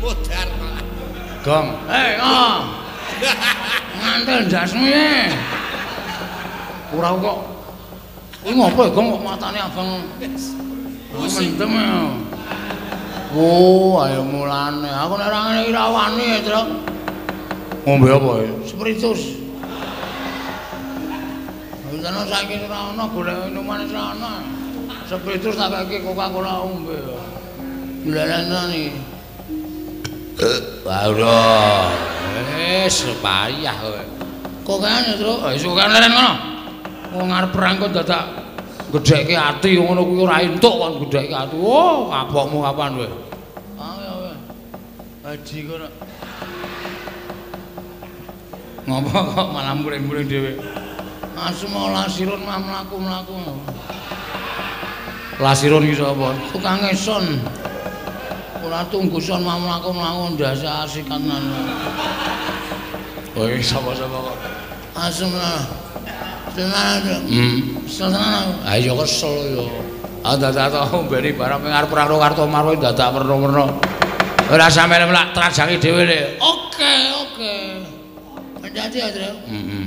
Modar malah. Gong. Eh, oh. Ngantel ndasmu iki. Ora kok. Kuwi ngopo ya, Gong, kok matane abang. Pusing. Mendem ya. Oh, ayo mulane. Aku nek ora ngene iki ra wani ya, Truk. Ngombe apa ya? Spiritus. Wis saiki ora ana golek minuman ora ana. Spiritus tak kei Coca-Cola ombe. Lha iki. Wah, ora. Wis payah kowe. Kokean ya, Truk. Wis kokean leren ngono. Wong arep perang kok dadak gedhekke ati ngono kuwi ora entuk kon gedhekke ati. Oh, kapokmu kapan kowe? Ayo kowe. Haji kono. Ngopo kok malah muring-muring dhewe? Asu mau lasirun mah mlaku-mlaku. Lasirun iki sapa? Tukang son. Ora tunggu son mah mlaku-mlaku ndase asikan. Kowe sapa-sapa kok? Asu lah. Tenan. Tenan. Ha iya kesel ya. Ah dadak tau mbeni barang arep perang karo Kartomarwa dadak werna-werna. Ora sampe mlak trajangi dhewe le. Oke, oke. Hati-hati ya, Tru. Heeh.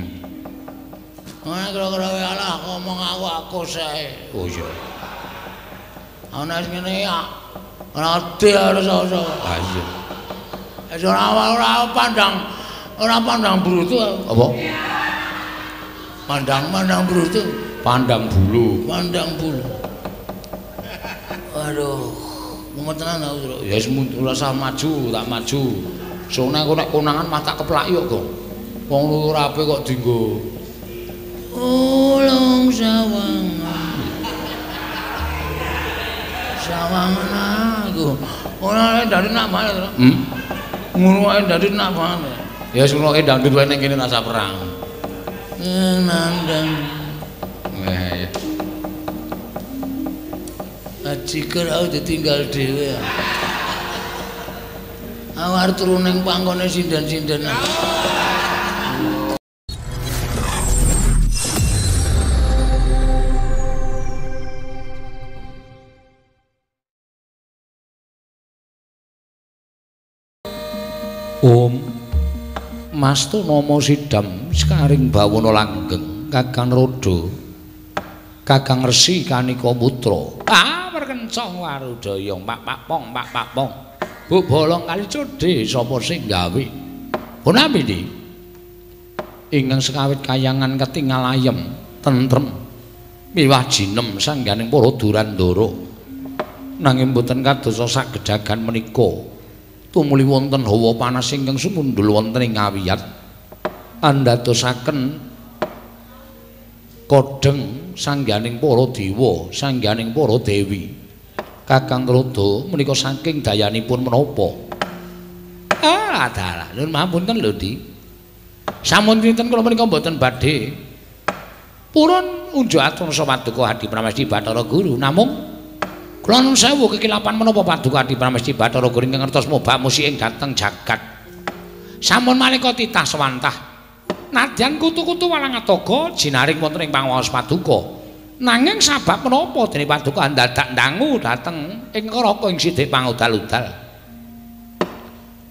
Ora kira-kira alah ngomong aku sae. Oh iya. Ana sing ngene ya. Ora ati harus iso. Ha iya. Wis ora pandang brutu apa? Pandang brutu, pandang bulu, pandang bulu. Aduh, mumet tenan aku, Tru. Ya wis mundur rasa maju, tak maju. Sone aku nek konangan mah tak keplaki kok, Gong. Wong ora apik kok dienggo. Ulung sawangan. Sawangan aku. Ora dari nak banget, Tru. Ngono wae dari nak banget. Ya wis ngono dangdut wae ning kene rasa perang. Nandang. Wah ya. Ajiker aku ditinggal dhewe. Aku arep turu ning pangkone sinden-sindenan. Om Mastu nama sidam sekaring bawana langgeng Kakang Rodo Kakang Resi Kanika Putra. Ah perkencong warudaya pak pak pong pak pak pong. Bu bolong kali codhe sapa sing gawe? Punami di ingkang sekawit kayangan ketingal ayem tentrem miwah jinem sangganing para durandara. Nanging boten kadosa sagedagan menika. Tumuli wonten hawa panas ingkang sumundul wonten ing awiyat andadosaken kodheng sangganing para dewa, sangganing para dewi. Kakang Rodo menika saking dayanipun menapa? Ah, dalah, nuwun mapunten lho, Di. Sampun pinten kula menika mboten badhe purun unjuk atur paduka Adi Pramesti Bathara Guru, namung kula nuwun sewu kekilapan menapa paduka Adi Pramesti Bathara Guru ingkang ngertos mobak musik ing dhateng jagat. Sampun maneka titah sewantah. Nadyan kutu-kutu walang atoga jinaring wonten ing pangaos paduka. Nanging sabab menapa dene paduka ndadak ndangu dhateng ing neraka ing sithik pangudal-udal.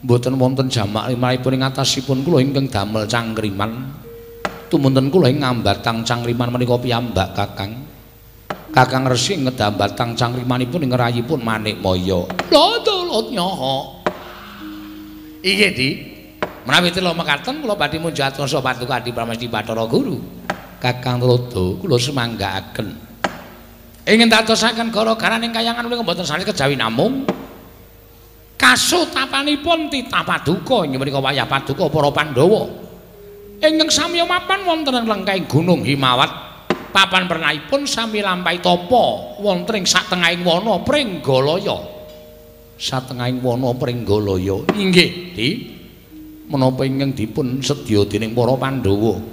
Mboten wonten jamak limrahipun ing atasipun kula ingkang damel cangkriman. Tumunten kula ing ngambatang cangkriman menika piyambak Kakang. Kakang Resi ngedambatang cangkrimanipun ing rayipun Manikmaya. Lho tulut nyoho. Inggih, Di. Menawi tela mekaten kula badhe munjuk atur paduka Adi Pramesti Bathara Guru. Kakang Rodo kula sumanggaaken. Ingin dadosaken gara-garan ing kayangan menika mboten sanes kejawi namung kasutapanipun titah paduka inggih menika wayah paduka para Pandhawa. Ingkang samiya mapan wonten ing lengkahing Gunung Himawat. Papan pernahipun sami lampahi tapa wonten ing satengahing wana Pringgalaya. Satengahing wana Pringgalaya. Inggih, Di. Menapa ingkang dipun sedya dening para Pandhawa?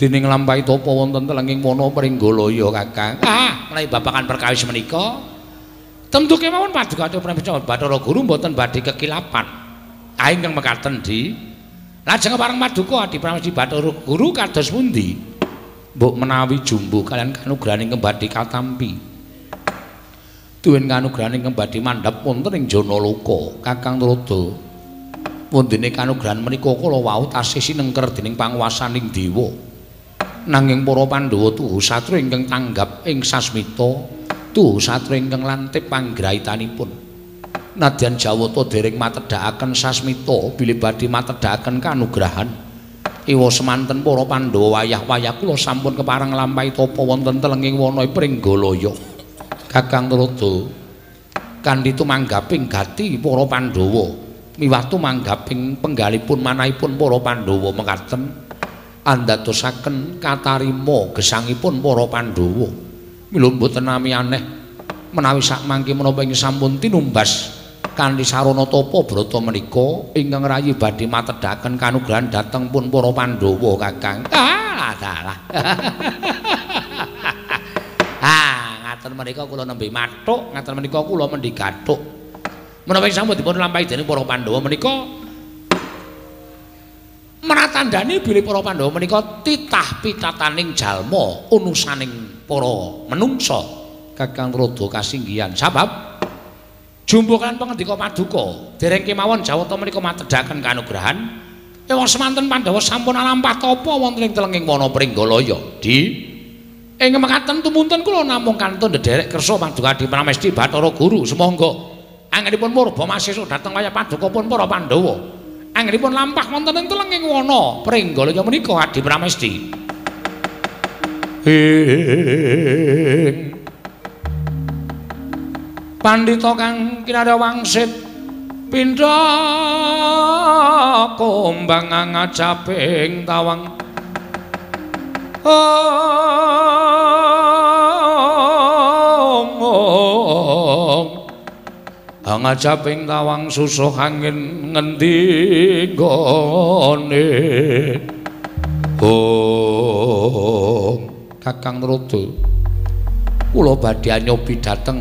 Dening lampahi tapa wonten telenging wana Pringgalaya, Kakang. Ah, menawi babagan perkawis menika tentu kemawon paduka Pramesti Bathara Guru mboten badhe kekilapan. Ah, ingkang mekaten, Di. Lajeng pareng paduka Adi Pramesti Bathara Guru kados pundi? Mbok menawi jumbuh kalian kanugrahan ingkang badhe katampi. Tuwin kanugrahan ingkang badhe mandhap wonten ing Janaloka. Kakang Narada, wondene kanugrahan menika kala wau tasih sinengker dening panguwasaning dewa. Nanging para Pandhawa tuhu satru ingkang tanggap ing sasmita, tuhu satru ingkang lantip panggraitanipun. Nadyan Jawata dereng matedhakaken sasmita bilih badhe matedhakaken kanugrahan. Iwa semanten para Pandhawa wayah-wayah kula sampun kepareng nglampahi tapa wonten telenging wana Pringgalaya. Kakang Narada, kanthi tumanggaping gati para Pandhawa miwah tumanggaping penggalipun manahipun para Pandhawa mekaten andadosaken katarima gesangipun para Pandhawa. Mila mboten nami aneh menawi sakmangke menapa ing sampun tinumbas kanthi sarana tapa brata menika ingkang rayi badhe matedhaken kanugrahan dhateng pun para Pandhawa. Kakang. Ah, dalah. Ah, ngaten menika kula nembe mathuk, ngaten menika kula mendhi gathuk. Menapa ing sampun dipun lampahi dening para Pandhawa menika meratandani bilih para Pandhawa menika titah pitataning jalma unusaning para menungsa. Kakang Narada kasinggihan sabab jumbuh kan pangendika paduka dereng kemawon Jawata menika matedhaken kanugrahan. Ewa semanten Pandhawa sampun alampah tapa wonten ing telenging wana Pringgalaya. Di ing mekaten tumunten kula namung kantun ndederek kersa paduka Adi Pramesti Bathara Guru. Sumangga anggenipun murba masih dhateng wayah paduka pun para Pandhawa anggenipun lampah wonten ing telenging wana Pringgalaya menika Adi Pramesti. Ing pandhita kang kinarya wangsit pindha kumbang ngajaping tawang. Ong ngajaping tawang susuh angin ngendi nggone. Ong Kakang Narada, kula badhe nyobi dhateng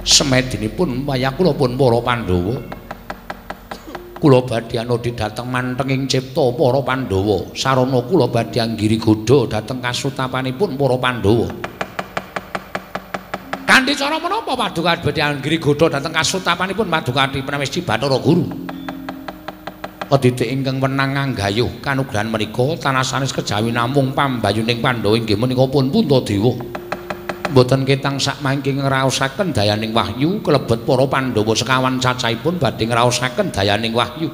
semedinipun wayah kula pun para Pandhawa. Kula badhe anodi dhateng mantenging cipta para Pandhawa. Sarana kula badhe anggiri godha dhateng kasutapanipun para Pandhawa. Kanthi cara menapa paduka badhe anggiri godha dhateng kasutapanipun paduka Adi Pramesti Bathara Guru? Kedidik ingkang wenang anggayuh kanugrahan menika tanah sanes kejawi namung pambayuning Pandhawa inggih menika pun Puntadewa. Mboten ketang sakmangke ngraosaken dayaning wahyu kelebet para Pandhawa sekawan cacahipun badhe ngraosaken dayaning wahyu.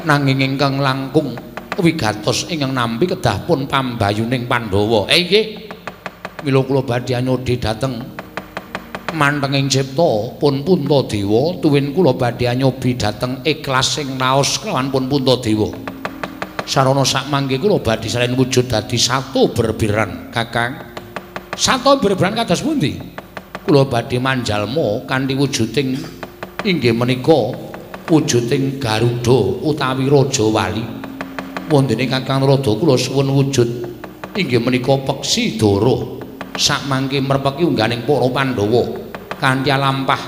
Nanging ingkang langkung wigatos ingkang nampi kedah pun pambayuning Pandhawa. Nggih. Mila kula badhe anyodhi dhateng mantenging cipta pun Puntadewa tuwin kula badhe anyobi dhateng ikhlas sing raos kelawan pun Puntadewa. Sarana sakmangke kula badhe salen wujud dadi satu berbiran, Kakang. Sato berberan kados pundi? Kula badhe manjalma kanthi wujuding inggih menika wujuding Garuda utawi Raja Wali. Wondene Kakang Narada kula suwun wujud inggih menika peksi dara. Sakmangke merpeki ungganing para Pandhawa kanthi lampah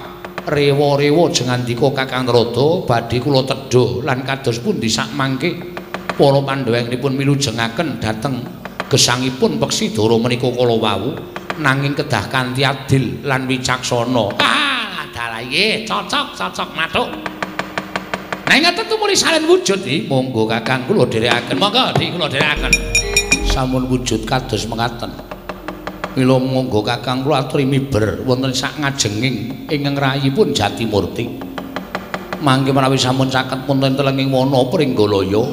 rewa-rewa jengandika Kakang Narada badhe kula tedha lan kados pundi sakmangke para Pandhawa ingipun milujengaken dhateng gesangipun peksi dara menika kala wau nanging kedah kanthi adil lan wicaksana. Ah, dalah nggih, cocok mathuk. Nah ngaten tumuli salen wujud iki, monggo Kakang kula dherekaken. Monggo Dik kula dherekaken. Sampun wujud kados mekaten. Mila monggo Kakang kula aturi miber wonten sak ngajenging ingkang rayipun Jatimurti. Mangke menawi sampun caket wonten telenging wana Pringgalaya,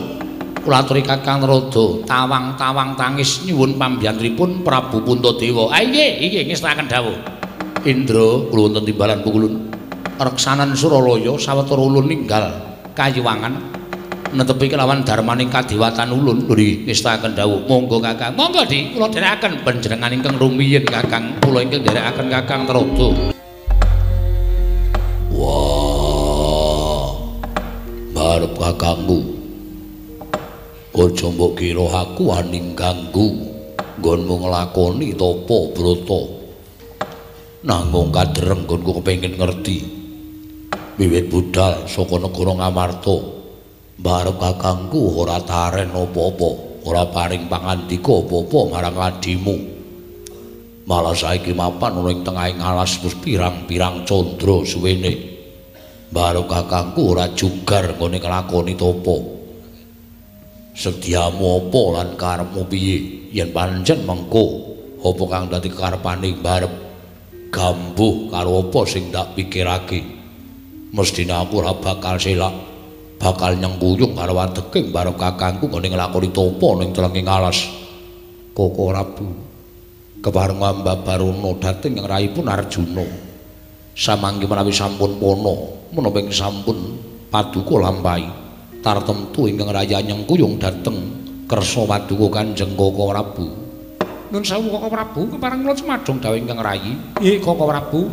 kula aturi Kakang Narada tawang-tawang tangis nyuwun pambiyantripun Prabu Puntadewa. Ah nggih, nggih ngestakaken dawuh. Indra kula wonten timbalan pukulun. Reksanan Suralaya sawetara ulun ninggal kayiwangan netepi kelawan darmaning kadewatan ulun. Nggih, ngestakaken dawuh. Monggo Kakang. Monggo Dik, kula dherekaken panjenengan ingkang rumiyin Kakang. Kula ingkang dherekaken Kakang Narada. Wah. Barep kakangku. Aja mbok kira aku wani ganggu nggonmu nglakoni tapa brata. Nanggung kadereng nggonku kepengin ngerti. Wiwit budal saka negara Ngamarta, barep kakangku ora taren apa-apa, ora paring pangandika apa-apa marang adimu. Malah saiki mapan ana ing tengahing alas wis pirang-pirang candra suwene. Barep kakangku ora jugar nggone nglakoni tapa. Sediamu apa lan karepmu piye? Yen pancen mengko apa kang dadi karepane barep gambuh karo apa sing tak pikirake. Mesthine aku ora bakal selak, bakal nyengkuyung karo adeking barep kakangku nggone nglakoni tapa ning telenging alas. Koko Prabu kepareng ambabarana dhateng ing rahipun Arjuna. Samangke menawi sampun pana, menapa ing sampun paduka lampahi tartemtu ingkang raya nyengkuyung dhateng kersa paduka Kanjeng Koko Prabu. Nun sewu Koko Prabu, kepareng kula cumadong dawuh ingkang rayi. Nggih Koko Prabu.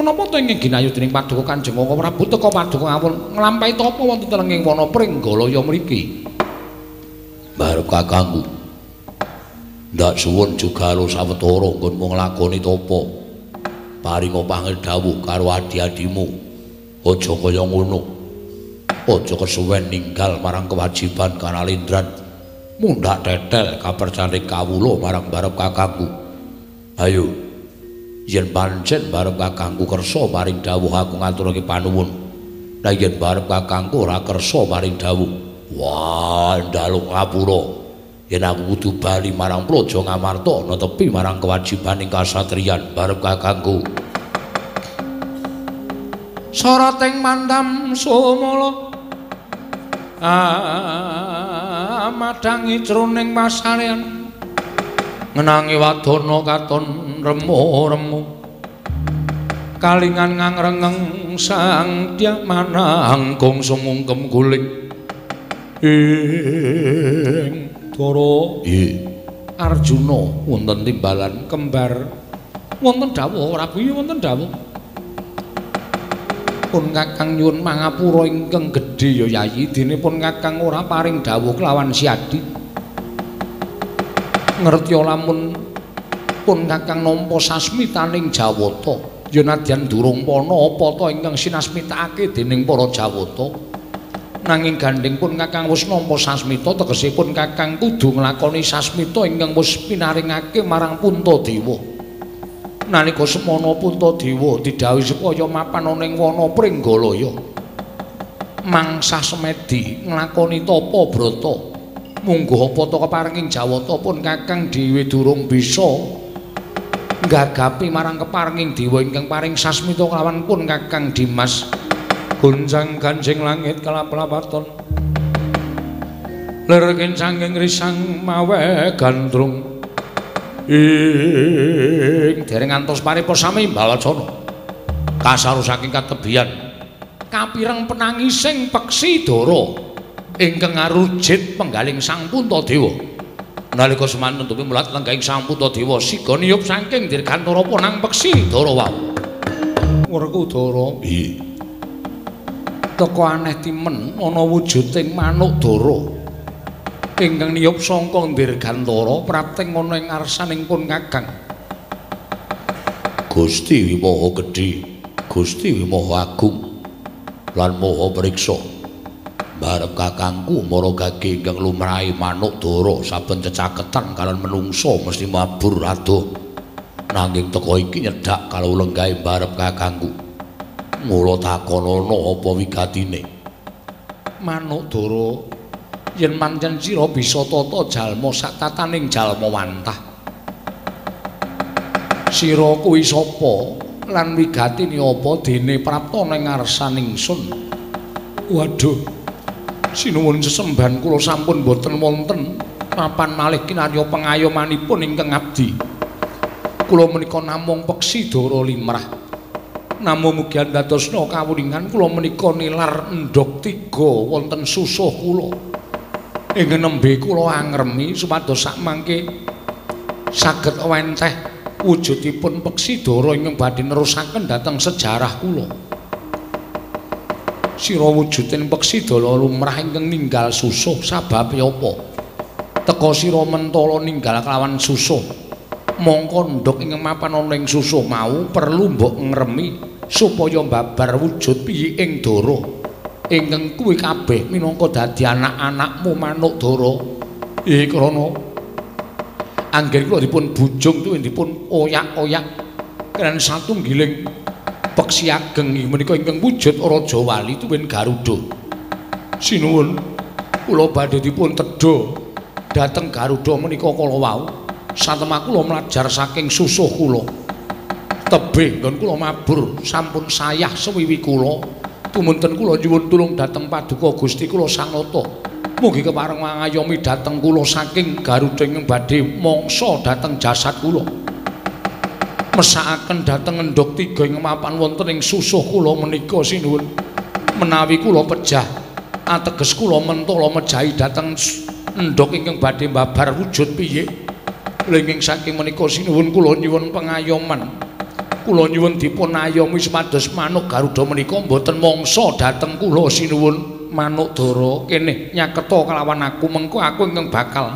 Menapa to ingkang ginayu dening paduka Kanjeng Koko Prabu teka paduka ngawon nglampahi tapa wonten telenging wana Pringgalaya mriki? Barep kakangku. Ndak suwun jugaro sawetara nggonmu nglakoni tapa. Paringa pangedhawuh karo adi-adimu. Aja kaya ngono. Aja kesuwen ninggal marang kewajiban kanalindran. Mundhak tetel kapercane kawula marang barep kakangku. Ayo. Yen pancen barep kakangku kersa paring dawuh aku ngaturake panuwun. Lah yen barep kakangku ora kersa paring dawuh, wah njaluk ngapura. Yen aku kudu bali marang Praja Ngamarta netepi marang kewajibaning kasatriyan barep kakangku. Sarating mandam sumala amadhangi jroning pasarean ngenangi wadana katon remu-remu kalingan ngangrengeng sang dyamanang gong sumungkem guling ing Dara. Arjuna wonten timbalan kembar wonten dawuh Prabu, wonten dawuh. Pun kakang nyuwun mangapura ingkang gedhe ya Yayi, dene pun kakang ora paring dawuh kelawan Siadi. Ngerti lamun pun kakang nampa sasmitaning Jawata, ya nadyan durung pana apa ta ingkang sinasmitakake dening para Jawata. Nanging gandheng pun kakang wis nampa sasmita, tegese pun kakang kudu nglakoni sasmita ingkang wis pinaringake marang Puntadewa. Nalika semana Puntadewa didhawuhi supaya mapan ana ing wana Pringgalaya, mangsah semedi nglakoni tapa brata. Mungguh apa ta keparenging Jawata pun kakang dhewe durung bisa nggagapi marang keparenging dewa ingkang paring sasmita kelawan pun kakang Dimas. Goncang ganjing langit kelap-lapaton lir kincanging risang mawe gandrung ing dereng ngantos paripa sami balacana kasaru saking katebian kapireng penangising peksi dara ingkang ngarujit penggaling Sang Puntadewa. Nalika semanten tupi mulat lenggahing Sang Puntadewa siga niyup saking dirgantara ponang peksi dara wau. Werkudara teka aneh timen ana wujuding manuk dara ingkang niyup sangka dirgantara prapting ana ing ngarsaning pun kakang. Gusti Wimaha gedhe, Gusti Wimaha agung lan maha priksa. Barep kakangku mara gage ingkang lumrahe manuk dara saben cecaketan kalian menungsa mesti mabur adoh. Nanging teka iki nyedhak kalau lenggahe barep kakangku. Mula takonono apa wigatine? Manuk dara, yen pancen sira bisa tata jalma sak tataning jalma wantah, sira kuwi sapa lan wigatine apa dene prapta ning ngarsaning sun? Waduh, sinuwun sesembahan kula sampun boten wonten papan malih kinarya pengayomanipun ingkang abdi. Kula menika namung peksi dara limrah. Namung mugi andadosna kawuningan kula menika nilar endhog tiga wonten susuh kula. Ingkang nembe kula angremi supados sakmangke saged wenteh wujudipun peksi dara ingkang badhe nerusaken dhateng sejarah kula. Sira wujuding peksi dara lumrah ingkang ninggal susuh sababe apa? Teka sira mentala ninggal kelawan susuh. Mongko ndhog ingkang mapan ana ing susuh mau perlu mbok ngremi supaya mbabar wujud piye ing dara ingkang kuwi kabeh minangka dadi anak-anakmu manuk dara. Krana Anggen kula dipun bujung tuwin dipun oyak-oyak kenen satunggiling peksi ageng menika ingkang wujud Raja Wali tuwin Garuda. Sinuwun, kula badhe dipun tedha dhateng Garuda menika kala wau. Satemah kula mlajar saking susuh kula. Tebih nggon kula mabur sampun sayah sewiwi kula. Tumunten kula nyuwun tulung dhateng Paduka Gusti kula Sang Nata. Mugi kepareng mangayomi dhateng kula saking Garuda ingkang badhe mangsa dhateng jasad kula. Mesakaken dhateng endhog tiga ing mapan wonten ing susuh kula menika sinuwun. Menawi kula pejah ateges kula mentala mejahi dhateng endhog ingkang badhe babar wujud piye. Lenging saking menika sinuwun kula nyuwun pengayoman. Kula nyuwun dipun ayomi supados manuk Garuda menika mboten mangsa dhateng kula sinuwun. Manuk Dara kene nyaketa kelawan aku, mengko aku ingkang bakal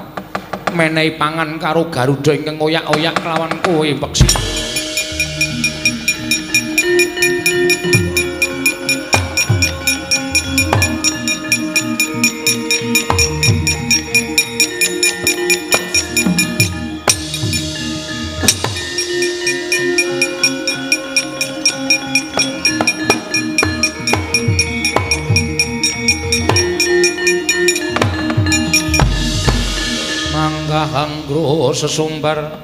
menehi pangan karo Garuda ingkang oyak-oyak kelawan kowe peksi. Hanggroho sesumbar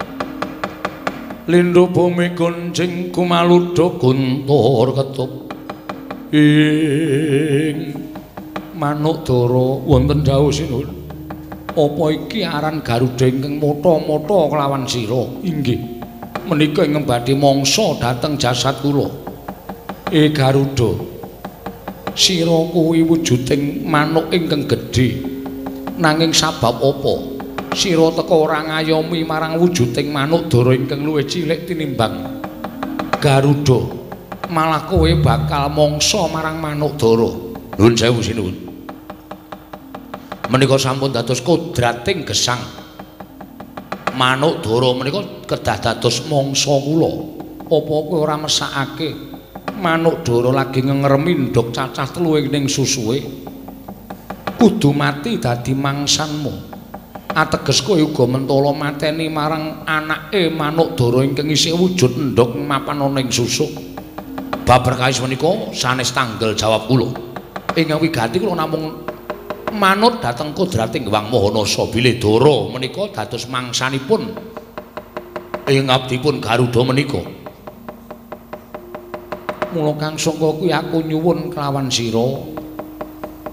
lindhu bumi gonjing kumaludha guntur ketup ing manuk Dara wonten dawuh sinuwun. Apa iki aran Garuda ingkang motha-motha kelawan sira? Inggih, menika ingkang badhe mangsa dhateng jasad kula. Garuda, sira kuwi wujuding manuk ingkang gedhe, nanging sabab apa sira teka ora ngayomi marang wujuding manuk dara ingkang luwih cilik tinimbang Garuda, malah kowe bakal mangsa marang manuk dara. Nuwun sewu sinuwun. Menika sampun dados kodrating gesang. Manuk dara menika kedah dados mangsa kula. Apa kowe ora mesakake manuk dara lagi ngengremi ndhog cacah telu ing susuhe? Kudu mati dadi mangsanmu. Ateges kowe uga mentala mateni marang anake manuk dara ingkang isih wujud endhog mapan ana ing susuk. Bab perkawis menika sanes tanggel jawab kula. Ingkang wigati kula namung manut dhateng kodrating Hyang Maha Nasa bilih dara menika dados mangsanipun ing abdipun Garuda menika. Mula kang sangka kuwi aku nyuwun kelawan sira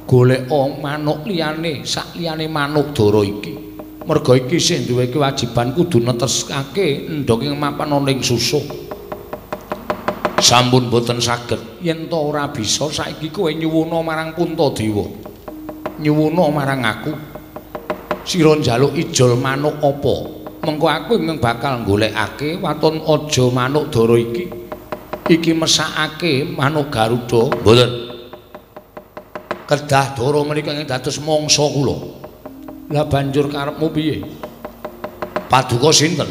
goleka manuk liyane sak liyane manuk dara iki. Merga iki sing duwe kewajiban kudu neteskake endhog ing mapan ana ing susuh. Sampun boten saged. Yen ta ora bisa saiki kowe nyuwuna marang Puntadewa. Nyuwuna marang aku. Sira njaluk ijol manuk apa? Mengko aku ingkang bakal golekake waton aja manuk dara iki. Iki mesakake manuk Garuda. Mboten. Kedah dara menika ingkang dados mangsa kula. Lah banjur karepmu piye? Paduka sinten?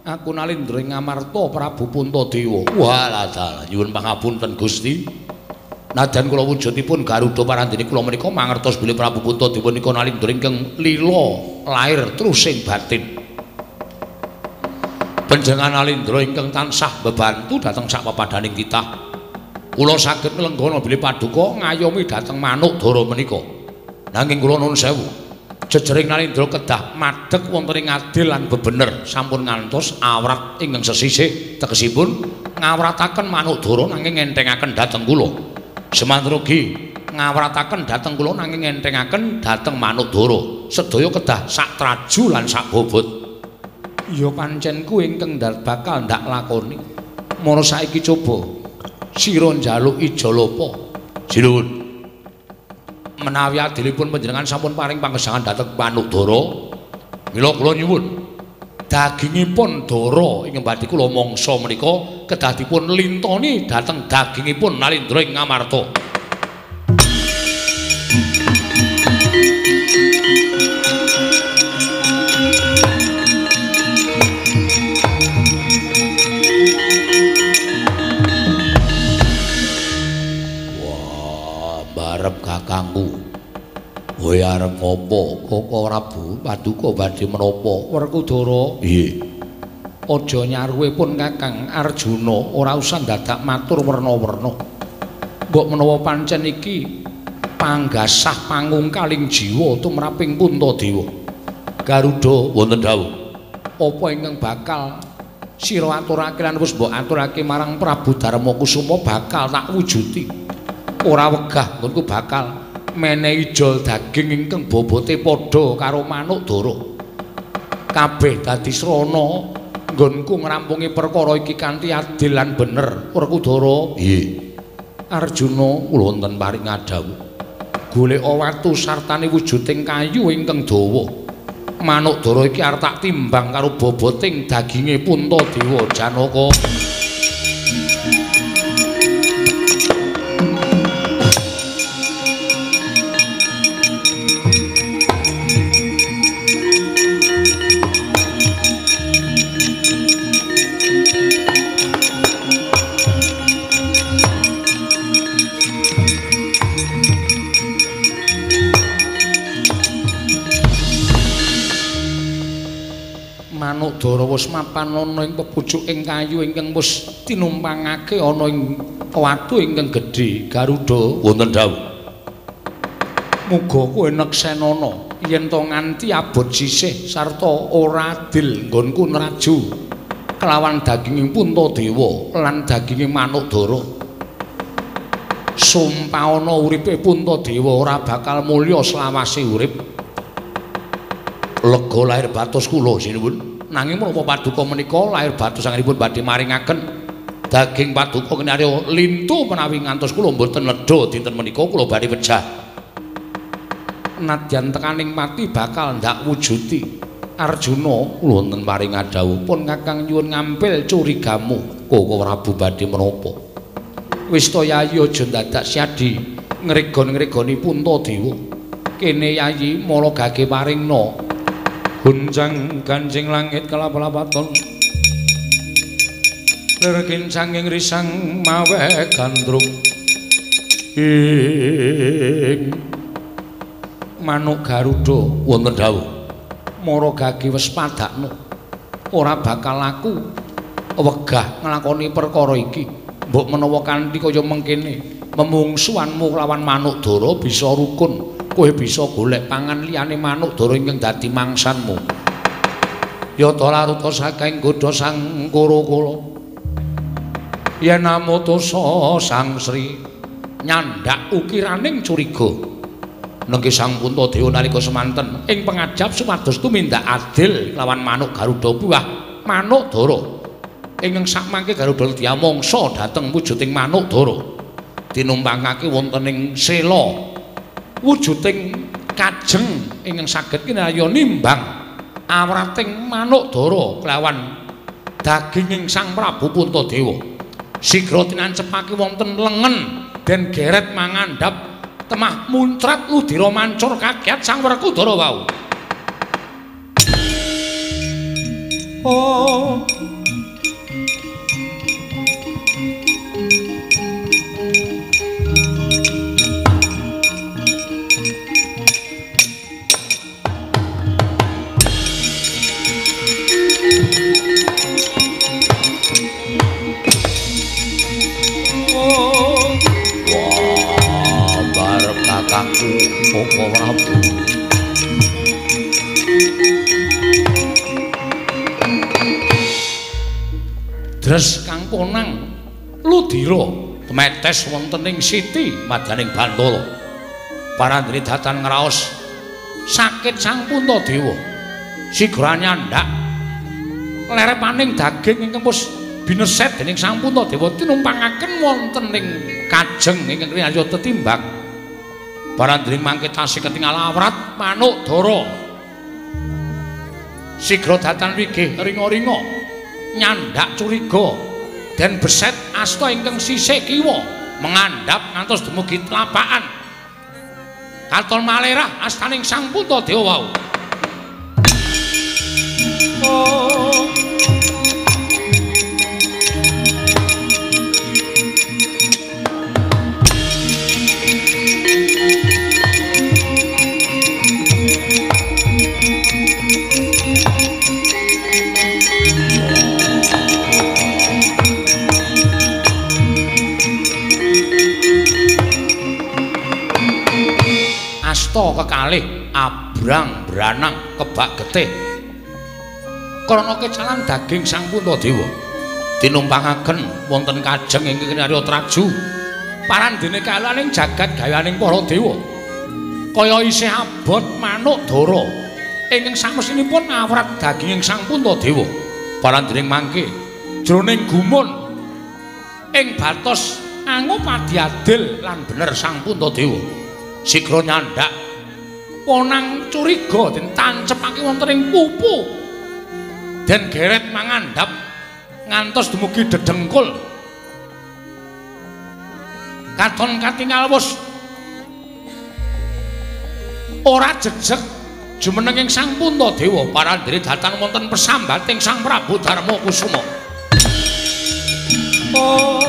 Aku Nalindra ing Ngamarta Prabu Puntadewa. Walah dalah, nyuwun pangapunten Gusti. Nadyan kula wujudipun Garuda parandene kula menika mangertos bilih Prabu Puntadewa nika Nalindra ingkang lila lair trusing batin. Panjenengan Nalindra ingkang tansah bebantu dhateng sak papadhaning titah. Kula saged nglenggana bilih paduka ngayomi dhateng manuk dara menika. Nanging kula nuwun sewu. Jejering Nalindra kedah madheg wonten ing adil lan bebener, sampun ngantos awrat ingkang sesisih tegesipun ngawrataken manuk dara nanging ngenthengaken dhateng kula. Semanten ugi ngawrataken dhateng kula nanging ngenthengaken dhateng manuk dara. Sedaya kedah sak traju lan sak bobot. Ya pancen kuwi ingkang bakal ndak lakoni. Mara saiki coba sira njaluk ijol apa? Sinuwun. Menawi adilipun panjenengan sampun paring pangesangan dhateng manuk dara, mila kula nyuwun dagingipun dara ingkang badhe kula mangsa menika kedah dipun lintoni dhateng dagingipun Nalindra ing Ngamarta. Wah, barep kakangku. Kowe arep ngopo? Koko Prabu paduka badhe menapa? Werkudara. Nggih. Aja nyaruwe pun Kakang Arjuna, ora usah dadak matur werna-werna. Mbok menawa pancen iki panggasah pangungkaling jiwa tumraping Puntadewa. Garuda wonten dawuh. Apa ingkang bakal sira aturake lan wis mbok aturake marang Prabu Darmakusuma bakal tak wujudi. Ora wegah nggonku bakal menehi jol daging ingkang bobote padha karo manuk dara. Kabeh dadi srana nggonku ngrampungi perkara iki kanthi adil lan bener. Werkudara. Nggih. Arjuna kula wonten paring ngadhawuh. Goleka watu sartane wujuding kayu ingkang dawa. Manuk dara iki arep tak timbang karo boboting daginge Puntadewa Janaka. Manuk dara wis mapan ana ing pepucuking kayu ingkang wis tinumpangake ana ing watu ingkang gedhe. Garuda wonten dawuh. Muga kowe neksenana yen to nganti abot sisih sarta ora adil nggonku nraju kelawan daginging Puntadewa lan daginge manuk dara. Sumpah ana uripe Puntadewa ora bakal mulya selawase urip. Lega lahir batos kula sinuwun. Nanging menapa paduka menika lahir batos anggenipun badhe maringaken daging paduka kinarya lintu menawi ngantos kula mboten ledha dinten menika kula badhe pejah. Nadyan tekaning pati bakal ndak wujudi. Arjuna kula wonten paring ngadhawuh pun Kakang nyuwun ngampil curigamu. Koko Prabu badhe menapa? Wis to Yayi aja dadak siadi ngregon-ngregoni Puntadewa. Kene Yayi mala gage paringna. Gunjang ganjing langit kelap-lapaton lir kincanging risang mawe gandrung ing manuk Garuda wonten dawuh. Mara gage wis padakno ora bakal aku wegah nglakoni perkara iki. Mbok menawa kanthi kaya mengkene memungsuhanmu lawan manuk dara bisa rukun. Kowe bisa golek pangan liyane manuk dara ingkang dadi mangsanmu. Yata laruta saking godha sang Kura-kura. Yen amutusa Sang Sri nyandak ukiraning curiga. Nengki Sang Puntadewa nalika semanten ing pangajap supados tumindak adil lawan manuk Garuda buah manuk dara. Ingkang sakmangke Garuda diamangsa dhateng wujuding manuk dara. Tinumpangake wonten ing sela wujuding kajeng ingkang saged kinarya nimbang awrating manuk dara kelawan daginging Sang Prabu Puntadewa. Sigra tinancepake wonten lengen den geret mangandhap temah muncrat ludira mancur kaget Sang Werkudara wau. Oh. Kakangku Koko Prabu. Dres kang ponang ludira tumetes wonten ing siti madaning Bantala. Parandene datan ngraos sakit Sang Puntadewa. Sigra nyandak lerepaning daging ingkang wis bineset dening Sang Puntadewa tinumpangaken wonten ing kajeng ingkang rinarya tetimbang. Barandring mangke tasih ketingal awrat manuk dara. Sigra datan wigih ringa-ringa nyandak curiga den beset asta ingkang sisih kiwa mengandhap ngantos dumugi tlapakan. Katon malerah astaning Sang Puntadewa wau. Oh. Asta kekalih abrang branang kebak getih. Krana kecalan daging Sang Puntadewa tinumpangaken wonten kajeng ingkang kinarya traju. Parandene kalaning jagat gayaning para dewa. Kaya isih abot manuk dara ingkang samesinipun awrat daginging Sang Puntadewa. Parandene mangke jroning gumun ing batos angupadi adil lan bener Sang Puntadewa. Sigra nyandak ponang curiga den tancepake wonten ing pupu. Den geret mangandhap ngantos dumugi dedengkul. Katon katingal wus ora jejeg jumenenging Sang Puntadewa. Parandene datan wonten pesambating Sang Prabu Darma Kusuma. Oh.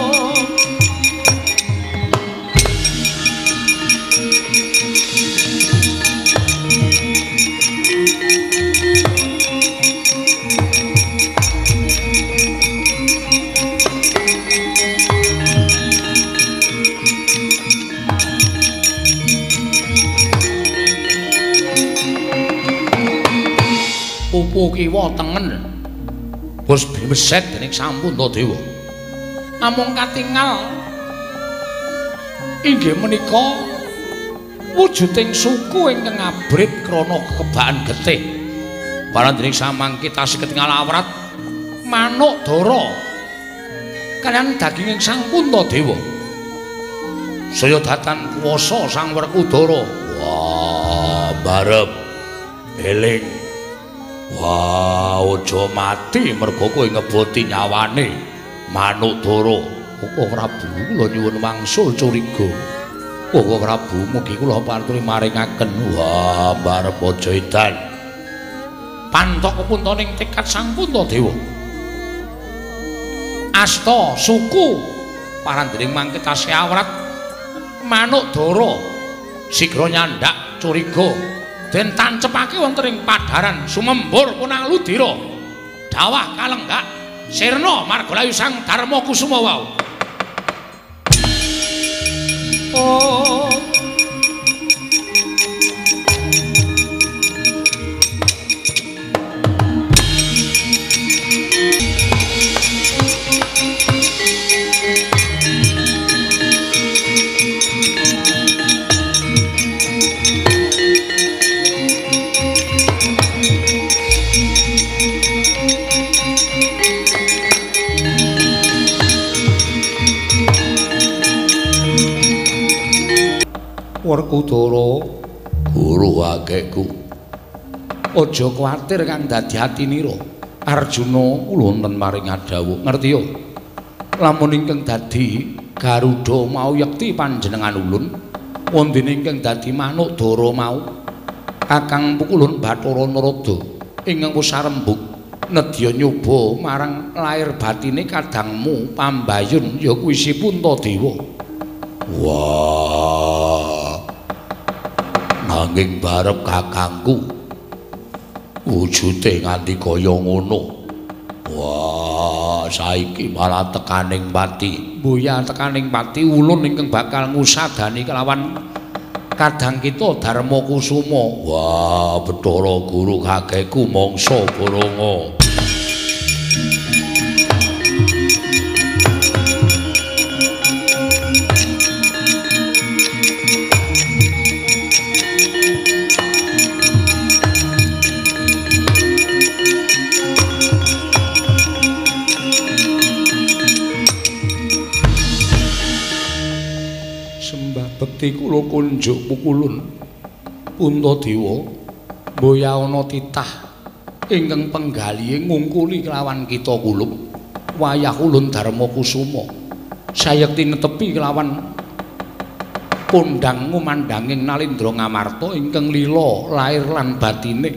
Pupu kiwa tengen wis bimeset dening Sang Puntadewa. Namung katingal inggih menika wujuding suku ingkang abrit krana kekebakan getih. Parandene samangke tasih ketingal awrat manuk dara kaliyan daginging Sang Puntadewa. Saya datan kuwasa Sang Werkudara. Wah, barep eling. Wah, aja mati merga kowe ngeboti nyawane manuk dara. Oh Prabu, kula nyuwun wangsul curiga. Oh Prabu, mugi kula paturi maringaken. Wah, barep aja edan. Pantok kepuntoning tekad Sang Puntadewa. Asta suku parandene mangke tasih awrat manuk dara sigra nyandak curiga. Den tancepake wonten ing padharan sumembur punang ludira dawah kalenggak sirna margalayu Sang Darma Kusuma wau. Oh. Werkudara, guru akehku, aja kuwatir kang dadi atinira. Arjuna kula wonten maring adhawuh, ngerti ya? Lamun ingkang dadi Garuda mau yekti panjenengan ulun, wondene ingkang dadi manuk dara mau kakang pukulun Bathara Narada ingkang wis sarembug nedya nyoba marang lair batine kadangmu pambayun ya kuwi si Puntadewa. Wah, nanging barep kakangku wujude nganti kaya ngono. Wah, saiki malah tekaning pati. Mboya tekaning pati ulun ingkang bakal ngusadani kelawan kadang kita Darma Kusuma. Wah, Bathara Guru kakekku mangsa boronga. Bekti kula kunjuk pukulun Puntadewa mboya ana titah ingkang penggalihe ngungkuli kelawan kita kulup wayah ulun Darma Kusuma sayekti netepi kelawan kondang ngumandhanging Nalindra Ngamarta ingkang lila lair lan batine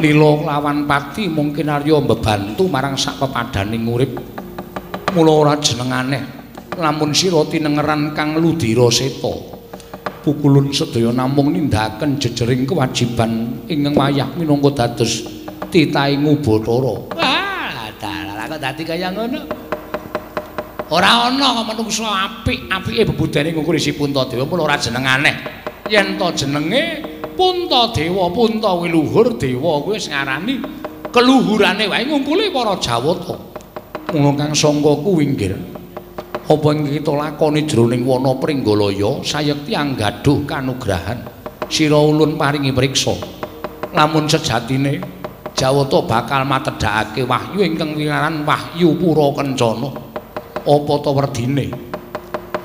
lila kelawan pati mungkin arya mbebantu marang sak pepadaning urip. Mula ora jeneng aneh lamun sira tinengeran kang ludira seta. Pukulun sedaya namung nindakaken jejering kewajiban ingkang wayah minangka dados titahing Ubathara. Wah, dalah kok dadi kaya ngono. Ora ana kok menungsa apik-apike bebudene ngungkuri si Puntadewa mula ora jeneng aneh. Yen to jenenge Puntadewa, Punta kuwi luhur, dewa kuwi wis ngarani keluhurane wae ngungkuli para Jawata. Mula kang sangka kuwi nggir, apa ing kita lakoni jroning wana Pringgalaya sayekti anggaduh kanugrahan. Sira ulun paringi priksa. Lamun sejatine Jawata bakal matedhakake wahyu ingkang winaran Wahyu Pura Kencana. Apa ta werdine?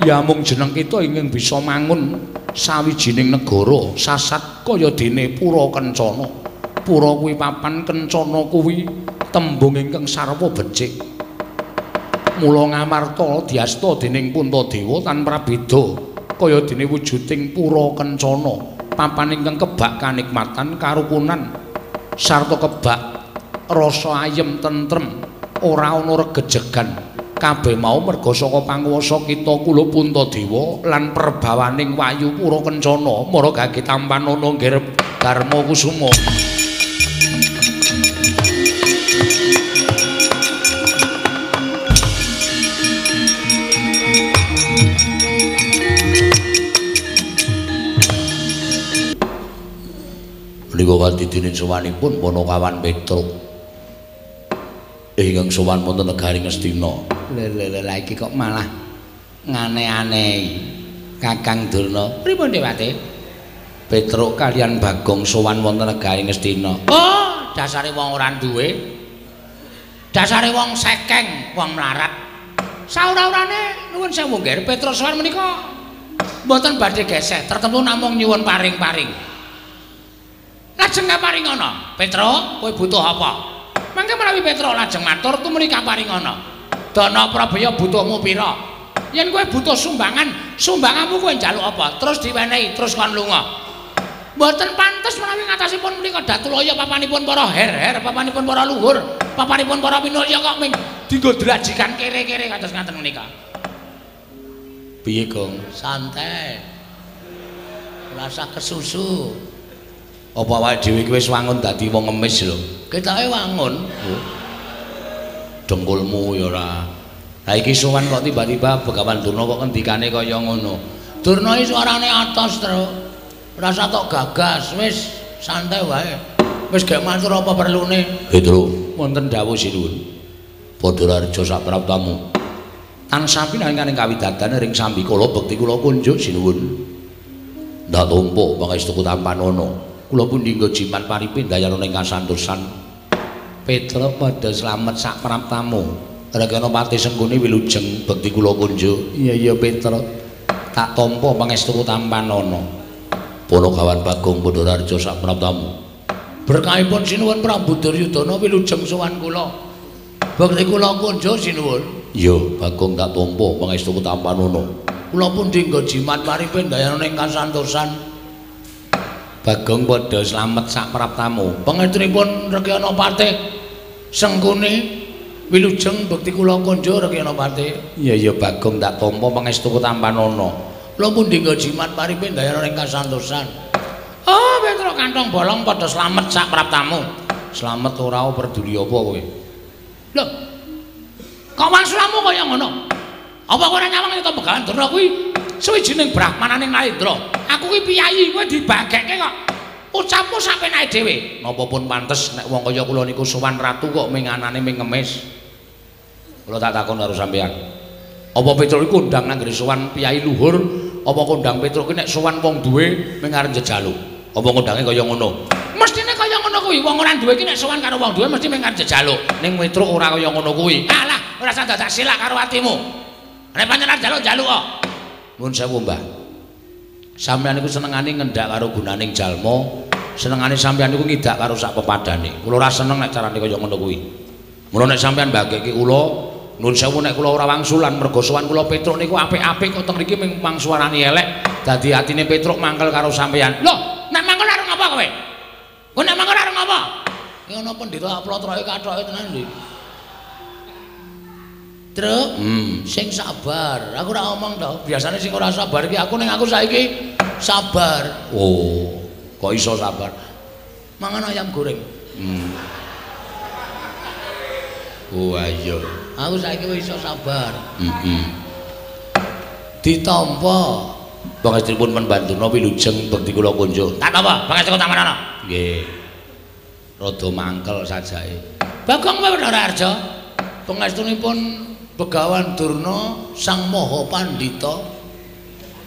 Ya mung jeneng kita ingkang bisa mangun sawijining negara sasat kaya dene Pura Kencana. Pura kuwi papan, kencana kuwi tembung ingkang sarwa becik. Mula ngamarta diasta dening Puntadewa tan prabeda kaya dene wujuding Pura Kencana, papan ingkang kebak kanikmatan karukunan sarta kebak rasa ayem tentrem, ora ana regejegan. Kabeh mau merga saka panguwasa kita kula Puntadewa lan perbawaning Wahyu Pura Kencana mara gage tampanana nggir Darma Kusuma. Menika wadidine sowanipun Panakawan Petruk ingkang sowan wonten negari Ngastina. Lha lha iki kok malah ngane-anehi Kakang Durna. Pripun Dewate? Petruk kalian Bagong sowan wonten negari Ngastina. Oh, dasare wong ora duwe. Dasare wong sekeng, wong mlarat. Saura-urane nuwun sewu nggih, Petruk sowan menika mboten badhe geseh, tertentu namung nyuwun paring-paring. Lajeng kaparingana, Petruk, kowe butuh apa? Mangke menawi Petruk lajeng matur tumuli kaparingana. Dana Prabaya butuhmu pira? Yen kowe butuh sumbangan, sumbanganmu kowe njaluk apa? Terus diwenehi, terus kon lunga. Mboten pantes menawi ngatasipun menika Datulaya papanipun para her-her, papanipun para luhur, papanipun para minulya kok ming dienggo drajikan kere-kere kados ngaten menika. Piye, Gong? Santai. Ora usah kesusu. Apa awake dhewe iki wis wangun dadi wong ngemis lho. Ketoke wangun. Dengkulmu ya ora. Lah iki sowan kok tiba-tiba Begawan Durna kok ngendikane kaya ngono. Durna iki suarane atos, Truk. Ora usah tok gagas, wis santai wae. Wis gek matur apa perlune. Petruk, wonten dawuh sinuwun. Badararja sapraptamu. Tansah pinanganing kawidadan ring sambikala bekti kula kunjuk sinuwun. Ndak tampa pangestu tampanana. Kula pundi nggo jimat paripe ndayana ing kasantosan. Petruk padha slamet sak praptamu. Rekana pati Sengkuni wilujeng bekti kula kunjuk. Iya iya Petruk. Tak tampa pangestu tampanana. Panakawan Bagong Badararja sak praptamu. Berkahipun sinuwun Prabu Duryudana wilujeng sowan kula. Bekti kula kunjuk sinuwun. Iya Bagong tak tampa pangestu tampanana. Kula pundi nggo jimat paripe ndayana ing kasantosan. Bagong padha slamet sak praptamu. Pangestunipun Rekyana Patih Sengkuni wilujeng bekti kula kunjuk Rekyana Patih. Iya iya Bagong tak tampa pangestu tampanana. Kula pundi nggo jimat paripe ndayana ing kasantosan. Oh, Petruk kantong bolong padha slamet sak praptamu. Slamet ora peduli apa kowe. Lho. Kok wangsulamu kaya ngono? Apa kowe ora nyawang yen Begawan Durna kuwi suwijining brahmananing Narendra? Aku ki piyayi, kowe dibagekke kok. Ucapmu sak penake dhewe. Napa pun pantes nek wong kaya kula niku sowan ratu kok ming anane ming ngemis. Kula tak takon karo sampeyan. Apa Petruk iku kondang nang nggone sowan piyayi luhur, apa kondang Petruk ki nek sowan wong duwe ming arep njejaluk? Apa kondange kaya ngono? Mestine kaya ngono kuwi, wong ora duwe ki nek sowan karo wong duwe mesti ming arep njejaluk. Ning Petruk ora kaya ngono kuwi. Alah, ora usah dadak silak karo atimu. Nek pancen arep njaluk-njaluk kok. Nuwun sewu, Mbah. Sampeyan niku senengane ngendak karo gunaning jalma, senengane sampeyan niku ngidak karo sak pepadane. Kula ora seneng nek carane kaya ngono kuwi. Mula nek sampeyan mbagekke kula, nuwun sewu nek kula ora wangsulan merga sowan kula Petruk niku apik-apik kok teng mriki ming mangsuarani elek, dadi atine Petruk mangkel karo sampeyan. Lho, nek mangkel arep ngapa kowe? Kowe nek mangkel arep ngapa? Ki ana pendeta plotroke kathoke tenan iki. Truk, sing sabar. Aku ora omong to. Biasane sing ora sabar iki aku, ning aku saiki sabar. Oh, kok iso sabar? Mangan ayam goreng. Oh iya. Aku saiki wis iso sabar. Ditampa Pangestunipun Panembahan wilujeng bekti kula kunjuk. Tak apa, pangestu tampanana. Nggih. Rada mangkel sajake. Bagong Bathara Arja. Pangestunipun Begawan Durna Sang Maha Pandhita.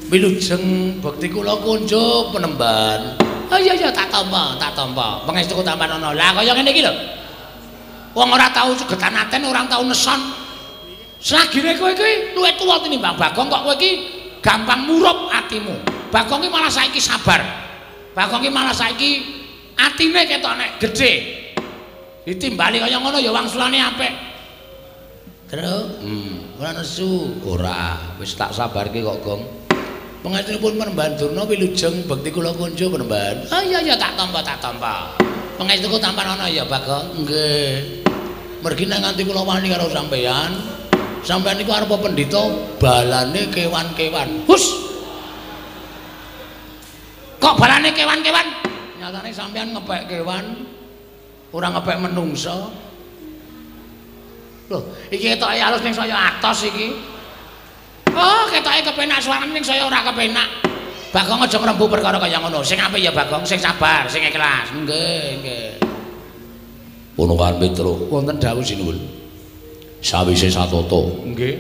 Wilujeng bekti kula kunjuk Panembahan. Oh iya iya tak tampa, tak tampa. Pangestu tampanana. Lah kaya ngene iki lho. Wong ora tau cegetan aten, ora tau neson. Selagine kowe iki luwih tuwa tinimbang Bagong kok kowe iki gampang murup atimu. Bagong iki malah saiki sabar. Bagong iki malah saiki atine ketok nek gedhe. Ditimbali kaya ngono ya wangsulane apik. Truk, ora nesu. Ora, wis tak sabarke kok, Gong. Pangestunipun Panembahan Durna wilujeng bekti kula kunjuk Panembahan. Oh iya iya tak tampa, tak tampa. Pangestuku tampanana ya, Bagong. Nggih. Mergi nek nganti kula wani karo sampeyan, sampeyan niku arep pendhita balane kewan-kewan. Hus. Kok balane kewan-kewan? Nyatane sampeyan ngepek kewan, ora ngepek menungsa. Loh, iki ketoke alus ning saya atos iki. Oh, ketoke kepenak suarane ning saya ora kepenak. Bagong aja ngrembug perkara kaya ngono. Sing apik ya Bagong, sing sabar, sing ikhlas. Nggih, nggih. Punukan Petro, wonten dawuh sinuwun. Sawise satata, nggih.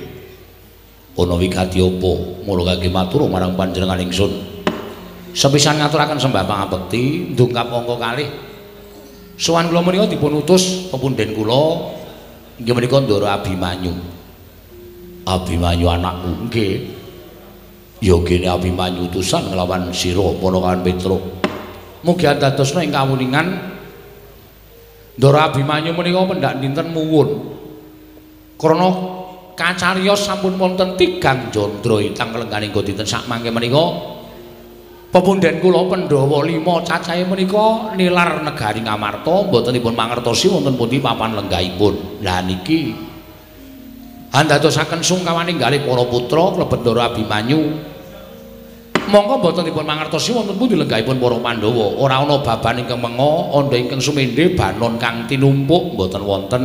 Ana wigati apa mula kangge matur marang panjenengan ingsun. Sepisan ngaturaken sembah pangabekti ndungkap angka kalih. Sowan kula menika dipun utus pepundhen kula inggih menika Ndara Abimanyu. Abimanyu anakku, nggih. Ya kene Abimanyu utusan nglawan sira Ponokawan Petro. Mugi andadosna ing kawuningan Ndara Abimanyu menika pendak dinten muwun. Krana kacariyos sampun wonten tigang jandra ingkang lengganing dinten sakmangke menika pepundhen kula Pandhawa 5 cacahe menika nilar negari Ngamarta mboten dipun mangertosi wonten pundi papan lenggahipun. Lah niki andadosaken sungkawaning galih para putra klebet Ndara Abimanyu. Monggo mboten dipun mangertosi wonten pundi lenggahipun para Pandhawa. Ora ana baban ingkang menga, andha ingkang sumendhe, banon kang tinumpuk mboten wonten.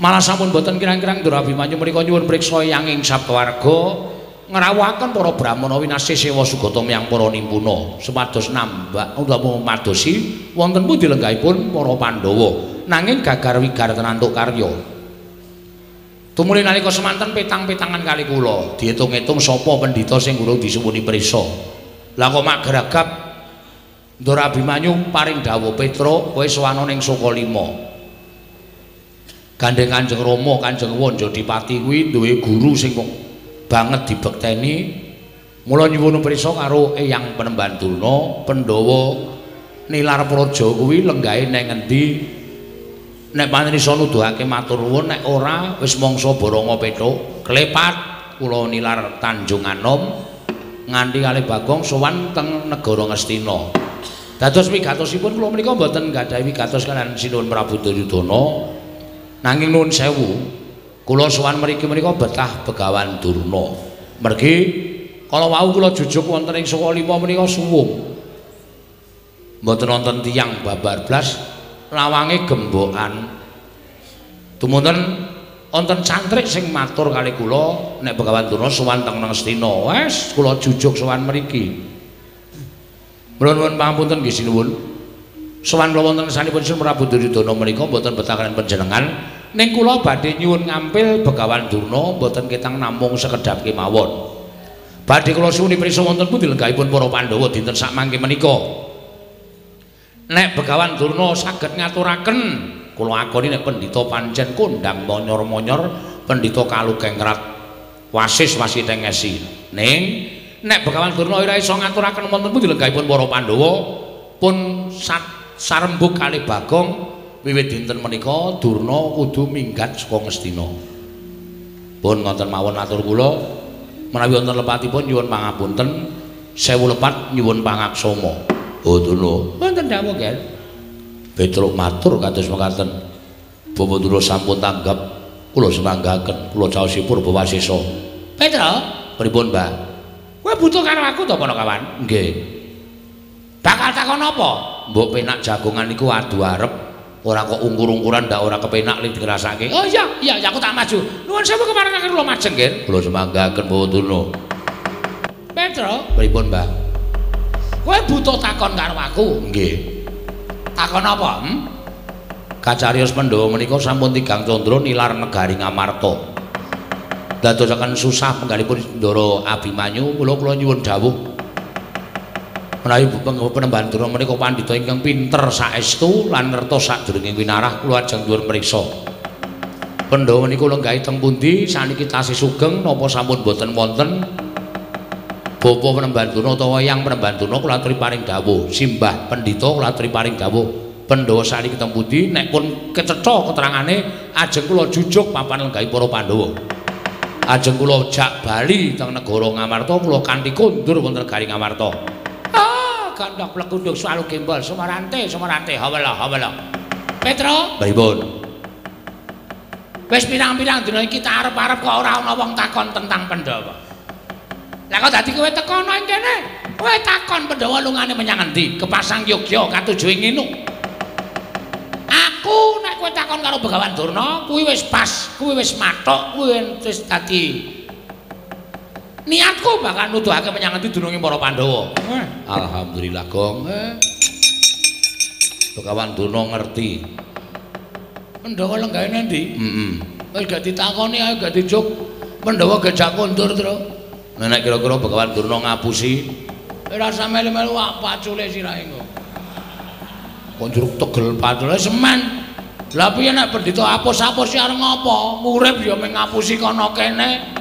Malah sampun mboten kirang-kirang Ndara Abimanyu menika nyuwun priksa eyang sakeluarga ngrawuhaken para brahmana winasih sewa sugata miyang para nimpuna supados nambah utawa madosi wonten pundi lenggahipun para Pandhawa. Nanging gagar wigar tenantuk karya. Tumuli nalika semanten petang-petangan kali kula diitung-itung sapa pendhita sing urung disuwuni prisa. Lah kok mak geragap Ndara Abimanyu paring dawuh, Petro kowe sowana ning Sukalima. Gandeng Kanjeng Rama, Kanjeng Wanjadipati kuwi duwe guru sing banget dibekteni. Mula nyuwun prisa karo Eyang Panembahan Durna, Pandhawa nilar praja kuwi lenggahe nang ngendi. Nek pancen iso nuduhake matur nuwun, nek ora wis mangsa boronga petuk klepat kula nilar Tanjung Anom nganti kalih Bagong sowan teng negara Ngastina. Dados wigatosipun kula menika mboten nggadahi wigatos kaliyan Sinuwun Prabu Duryudana. Nanging nuwun sewu, kula sowan mriki menika betah Begawan Durna. Mergi kala wau kula jujuk wonten ing Sukalima menika suwung. Mboten wonten tiyang babar blas, lawange gembokan. Tumunten wonten cantrik sing matur kali kula nek Begawan Durna sowan teng Ngastina. Wes kula jujuk sowan mriki. Mula nuwun pangapunten nggih sinuwun. Sowan kula wonten ngersanipun Sinuwun Prabu Duryudana menika mboten betah kaliyan panjenengan. Ning kula badhe nyuwun ngampil Begawan Durna mboten ketang namung sekedhap kemawon. Badhe kula suwuni prisa wonten pundi lenggahipun para Pandhawa dinten sakmangke menika. Nek Begawan Durna saged ngaturaken kula akoni nek pendhita pancen kondhang monyor-monyor, pendhita kalukengrat wasis wasiteng esi. Ning nek Begawan Durna ora iso ngaturaken wonten pundi lenggahipun para Pandhawa pun sarembug kalih Bagong wiwit dinten menika Durna kudu minggat saka Ngastina. Pun ngoten mawon atur kula, menawi wonten lepatipun nyuwun pangapunten, sewu lepat nyuwun pangaksama. Oh Durna, wonten dawuh nggih. Petruk matur kados mekaten. Bapak Durna sampun tanggap, kula semanggaken, kula caosipun Purba Wasesa. Petro, pripun, Mbah? Kowe butuh karo aku to, Panakawan? Nggih. Bakal takon apa? Mbok penak jagongan niku adu arep, ora kok ungkur-ungkuran ndak ora kepenak li dirasake. Oh iya, iya aku tak maju. Nuwun sewu kemarin kula majeng nggih. Kula semanggaken Bapak Durna. Petro, pripun, Mbah? Kowe butuh takon karo aku? Nggih. Takon apa? Kacarios Pandhawa menika sampun tigang candra nilar negari Ngamarta. Dadosaken susah penggalipun Ndara Abimanyu, mula kula nyuwun dawuh menawi Panembahan Durna menika pandhita ingkang pinter saestu lan ngertos sadurunge winarah, kula ajeng nyuwun mriksa. Pandhawa niku lenggahi teng pundi saniki tasih sugeng napa sampun boten wonten? Bapa Panembahan Durna utawa Eyang Panembahan Durna kula aturi paring dawuh, Simbah Pendhita kula aturi paring dawuh. Pandhawa saniki teng pundi? Nek pun kecetha keterangane ajeng kula jujuk papan lenggahi para Pandhawa. Ajeng kula jak bali teng negara Ngamarta, kula kanthi kondur wonten negari Ngamarta. Ah, gandhang plegundhung swalu gembol sumarante sumarante hawala hawala. Petro, pripun? Wis pirang-pirang dina iki tak arep-arep kok ora ana wong takon tentang Pandhawa. Lah kok dadi kowe teko ana ing kene? Kowe takon Pandhawa lungane menyang endi? Kepasang Yogya katuju ing nginu. Aku nek kowe takon karo Begawan Durna, kuwi wis pas, kuwi wis mathuk, kuwi wis dadi niatku bakal nuduhake menyang endi dununge para Pandhawa. Alhamdulillah, Gong. Begawan Durna ngerti. Pandhawa lenggahe endi? Heeh. Wis gak ditakoni ae gak dijuk. Pandhawa gejak kondur, Tru. Nek kira-kira Begawan Durna ngapusi, ora usah melu-melu pacule sirahe engko. Kok njuruk tegel pacule semen. Lah piye nek pendhita apus-apus arep ngopo? Urip ya mung ngapusi kono kene.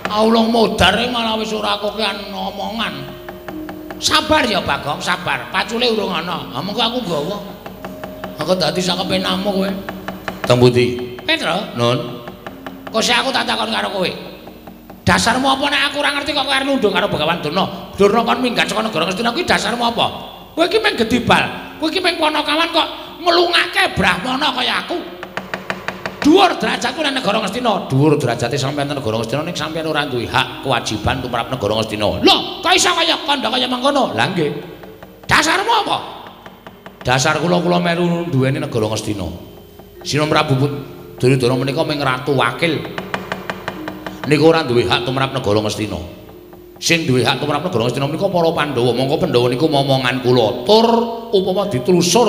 Aulung modar malah wis ora kokean omongan. Sabar ya Bagong, sabar. Pacule urung ana. Ha mengko aku nggawa. Aku dadi sakepenamu kowe. Teng pundi? Petro, Nun. Kok sik aku tak takon karo kowe. Dasarmu apa nek aku ora ngerti kok kowe arep nundung karo Begawan Durna? Durna kon minggat saka negara Ngastina kuwi dasarmu apa? Kowe iki mung gedibal, kowe iki mung panakawan kok nglungake brahmana kaya aku. Dhuwur derajatku nang negara Ngastina, dhuwur derajate sampeyan nang negara Ngastina ning sampeyan ora duwe hak kewajiban tumrap negara Ngastina. Lho, kok iso kaya kandha kaya mengkono? Lah nggih. Dasarmu apa? Dasar kula kula melu duweni negara Ngastina. Sina Prabu Duryudana menika mung ratu wakil. Niku ora duwe hak tumrap negara Ngastina. Sing duwe hak tumrap negara Ngastina menika para Pandhawa. Mongko Pandhawa niku momongan kula. Tur upama ditelusur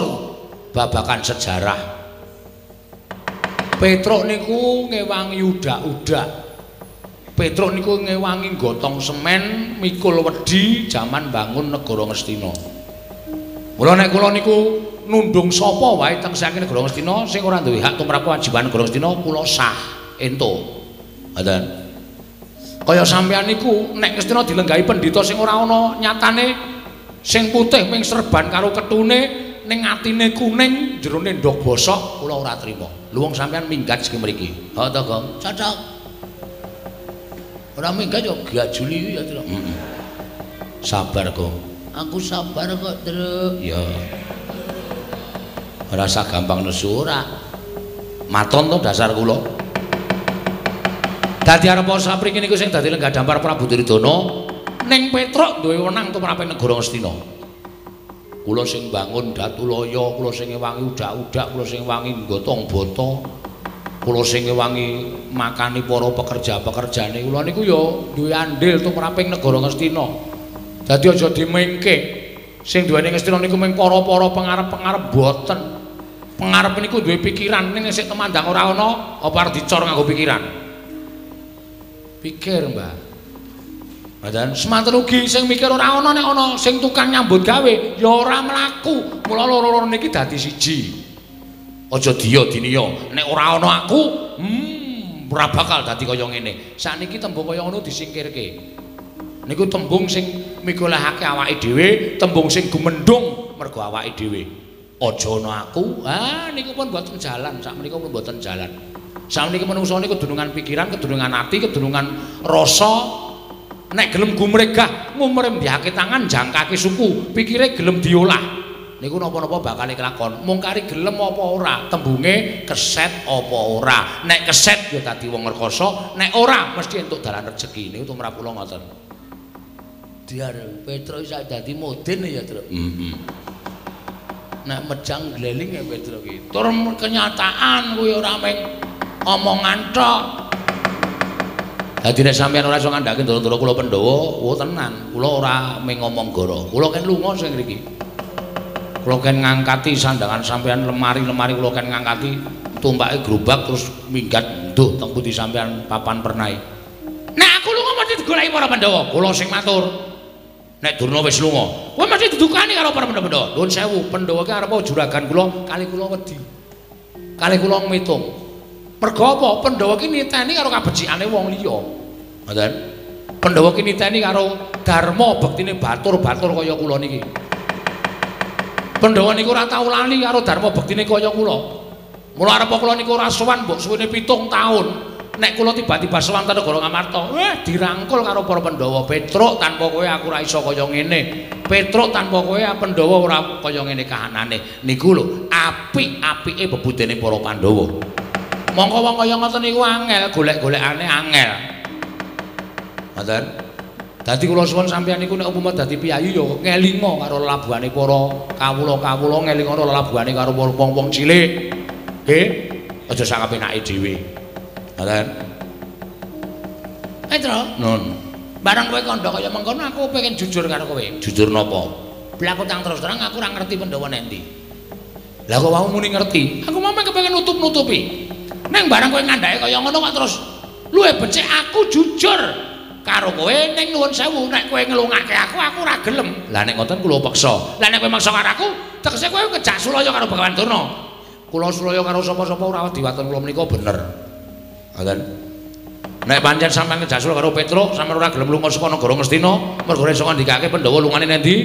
babakan sejarah. Petruk niku ngewangi udak-udak. Petruk niku ngewangi gotong semen, mikul wedi jaman bangun negara Ngastina. Mula nek kula niku nundung sapa wae teng saking negara Ngastina sing ora duwe hak tumrap kewajiban negara Ngastina kula sah entuk. Ngoten. Kaya sampeyan niku nek Ngastina dilenggahi pendhita sing ora ana nyatane sing putih ming serban karo ketune ning atine kuning jerone ndog bosok kula ora trima. Lho wong sampeyan minggat saking mriki. Ha to, Gong? Cocok. Ora minggat yo gajuli ya, Truk. Heeh. Sabar, Gong. Aku sabar kok, Truk. Ya. Ora usah gampang nesu ora. Maton to dasar kula. Dadi arep sapriki niku sing dadi lenggah dampar Prabu Duryudana ning Petruk duwe wenang tumrap negara Ngastina. Kula sing bangun Datulaya, kula sing ngewangi udak-udak, kula sing ngewangi gotong bata, kula sing ngewangi makani para pekerja-pekerjane. Kula niku ya duwe andil tumraping negara Ngastina. Dadi aja dimengke. Sing duweni Ngastina niku mung para-para pengarep-pengarep boten. Pengarep niku duwe pikiran ning sik temandang ora ana, apa arep dicor nganggo pikiran. Pikir, Mbah. Ngoten, semanten ugi sing mikir ora ana nek ana sing tukang nyambut gawe ya ora mlaku. Mula loro-loro niki dadi siji. Aja diya diniya, nek ora ana aku, ora bakal dadi kaya ngene. Sakniki tembung kaya ngono disingkirke. Niku tembung sing migolahake awake dhewe, tembung sing gumendhung mergo awake dhewe. Aja ana aku, ah niku pun mboten jalan, sakmenika pun mboten jalan. Sakmeniki manungsa niku kedunungan pikiran, kedunungan ati, kedunungan rasa. Nek gelem gumregah, ngumrembyake tangan, jangkake suku, pikire gelem diolah. Niku napa-napa bakal kelakon. Mung kari gelem apa ora, tembunge keset apa ora. Nek keset ya dadi wong rekoso, nek ora mesti entuk dalan rejeki. Niku tumrap kula ngoten. Diar Petro iso dadi modin ya, Truk. Heeh. Nek mejang gleling ya Petro ki. Tur kenyataan kuwi ora mung omongan tok. Dadi nek sampeyan ora iso ngandhake ndara-ndara kula Pandhawa, oh tenan, kula ora mung ngomong goro. Kula ken lunga sing ngriki. Kula ken ngangkati sandangan sampeyan lemari-lemari kula ken ngangkati tumpake gerobak terus minggat nduh teng pundi sampeyan papan pernahe. Nek aku lunga mesti digoleki para Pandhawa, kula sing matur. Nek Durna wis lunga, kowe mesti didukani karo para Pandhawa. Nuwun sewu, Pandhawa ki arep juragan kula, kali kula wedi. Kali kula ngitung. Mergo apa? Pandhawa ki niteni karo kabecikane wong liya. Ngoten. Pandhawa ki niteni karo dharma bektine batur-batur kaya kula niki. Pandhawa niku ora tau lali karo dharma bektine kaya kula. Mula arep kula niku ora sowan mbok suwene 7 taun. Nek kula tiba-tiba sowan ten negara Ngamarta, dirangkul karo para Pandhawa. Petruk tanpa kowe aku ora iso kaya ngene. Petruk tanpa kowe Pandhawa ora kaya ngene kahanane. Niku lho apik-apike bebudene para Pandhawa. Mongko wong kaya ngoten niku angel, golek-golekane angel. Ngoten. Dadi kula suwun sampeyan niku nek umpama dadi piyayi ya ngelinga karo lelabuhane para kawula-kawula, ngelinga karo lelabuhane karo wong-wong cilik. Nggih, aja sak kepenake dhewe. Ngoten. Petro, nun. Bareng kowe kandha kaya mengkono aku pengen jujur karo kowe. Jujur napa? Blaku tang terus terang aku ora ngerti Pandhawa nek endi. Lah kok wau muni ngerti? Aku mau kepengin nutup-nutupi. Neng barang kowe ngandhake kaya ngono kok terus luwih becik aku jujur karo kowe ning nuwun sewu nek kowe ngelungake aku aku ora gelem. Lah nek ngoten kula peksa. Lah nek kowe maksa karo aku tegese kowe kejak sulaya karo Bagawan Durna. Kula sulaya karo sapa-sapa ora wedi waton kula menika bener. Ngoten. Nek pancen sampeyan kejak sulaya karo Petruk sampeyan ora gelem lunga saka negara Ngastina mergo ora iso ngandikake Pandhawa lungane nendi?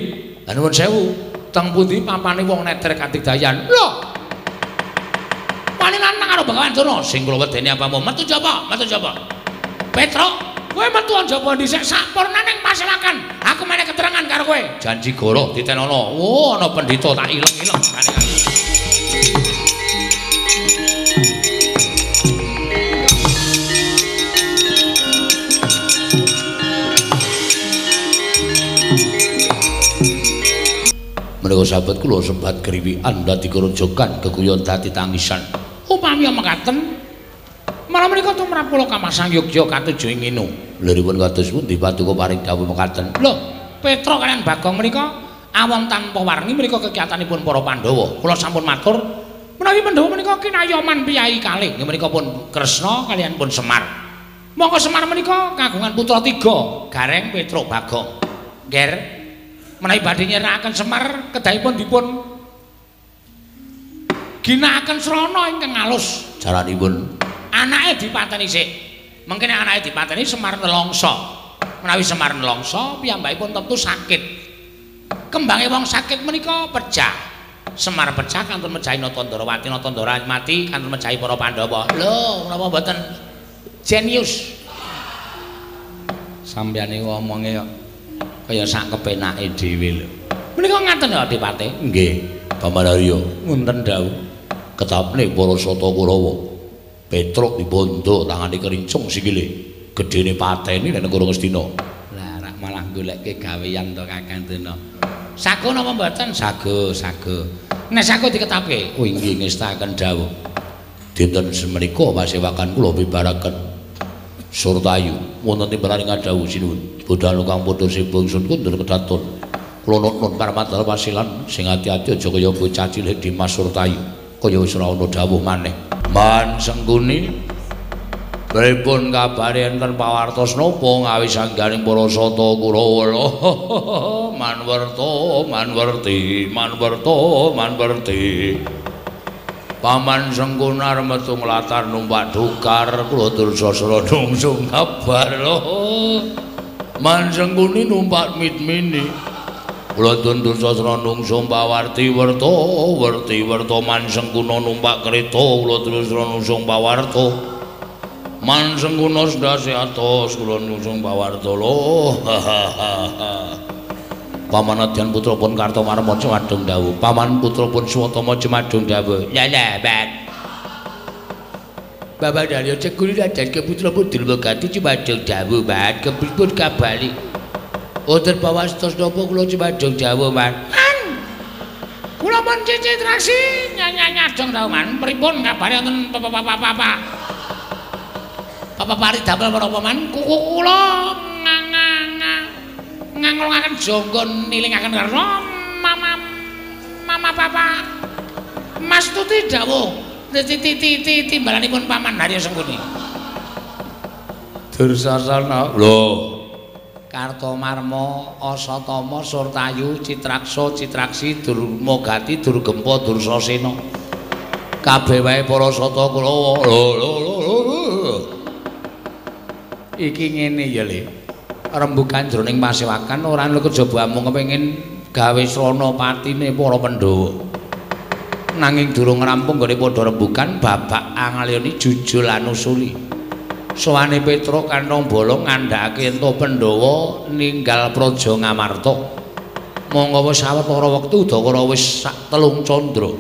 Lah nuwun sewu teng pundi papane wong neter kadigdayan. Lho wani lanang karo Bagawan Durna sing kula wedeni apamu metu jaba metu jaba Petruk kowe metu njaba dhisik sampurna ning pasewakan aku meneh keterangan karo kowe janji goro ditenono wo ana pendhita tak ileng-ileng kane. Menika sahabat kula sempat kriwikan dadi kerojokan keguyon dadi tangisan. Upami mekaten malah menika tumrap kula kamasang yogya katuju ing nginu. Liripun kados pundi paduka paring dawuh mekaten. Lho, Petruk kaliyan Bagong menika awon tanpa warni menika kegiatanipun para Pandhawa. Kula sampun matur menawi Pandhawa menika kinayoman piyayi kalih. Nggih menika pun Kresna kaliyan pun Semar. Mongko Semar menika kagungan putra 3, Gareng, Petruk, Bagong. Ngger menawi badhe nyerakaken Semar kedahipun dipun ginakaken srana ingkang alus jaranipun anake dipateni sik mengke nek anake dipateni Semar nelongso menawi Semar nelongso piyambakipun tentu sakit kembange wong sakit menika pecah Semar pecah kantun mejahi Natandarawati Natandarawati kantun mejahi para Pandhawa. Lho menapa mboten jenius sampeyan niku omonge kok kaya sak kepenake dhewe lho. Menika ngaten ya Adipati? Nggih, Paman Arya, ngunten dawuh. Ketapne para Sata Kurawa. Petruk dibondo tangane kerincung sikile. Gedene pateni nek negara Ngastina. Lah rak malah golekke gawean to Kakang Durna. Sago napa mboten? Sago, sago. Nek sago diketapke? Oh inggih ngestaken dawuh. Dinten semenika pasewakan kula bibaraken Surtayu wonten timbalaning dawuh sinuwun. Bodhal kang padha sibung sun kundur kedaton. Kula nuwun parmadal wasilan sing ati-ati aja kaya bocah cilik Dimas Surtayu. Kaya wis ora ana dawuh maneh. Man Sengkuni pripun kabare enten pawartos napa ngawi sangganing para Sata Kurawa. Manwerta manwerti manwerta manwerti. Paman Sengkunar metu nglatar numpak dukar kula Dursasana nungsung kabar lho. Man Sengkuni numpak mitmini. Kula Dursasana nungsung pawarti werta werti werta Man Sengkuna numpak kereta kula Dursasana nungsung pawarta. Man Sengkuna sendase atos kula nungsung pawarta lho. Paman Adyan putra pun Kartomarma cumadung dawuh. Paman putra pun Swatama cumadung dawuh. Lah lah, Bat. Bapak Daryo Cekuri Raden ke putra pun Durmagati cumadung dawuh, Bat. Kepripun kabali? Wonten pawastos napa kula cumadung dawuh, Man? Kula pun cicitraksi nyanyanyadong dawuh, Man. Pripun kabare wonten papa-papa? Bapak pari damel menapa man kuku kula ngangolongaken jangga nilingaken karna mama mama papa Mas Tuti dawuh timbalanipun paman Harya Sengkuni. Dursasana lho Kartomarma Asatama Surtayu Citraksa Citraksi Durmagati Durgempa Dursasena kabeh wae para sata Kurawa. Lho lho lho iki ngene ya Le, rembugan jroning pasewakan ora ana kejaba amung kepengin gawe srana patine para Pandhawa. Nanging durung rampung nggone padha rembugan babak angalyani jujul anusuli. Sowane Petruk kantong bolong ngandhakake ento Pandhawa ninggal praja Ngamarta. Monggo wis sawetara wektu udakara wis sak telung candra.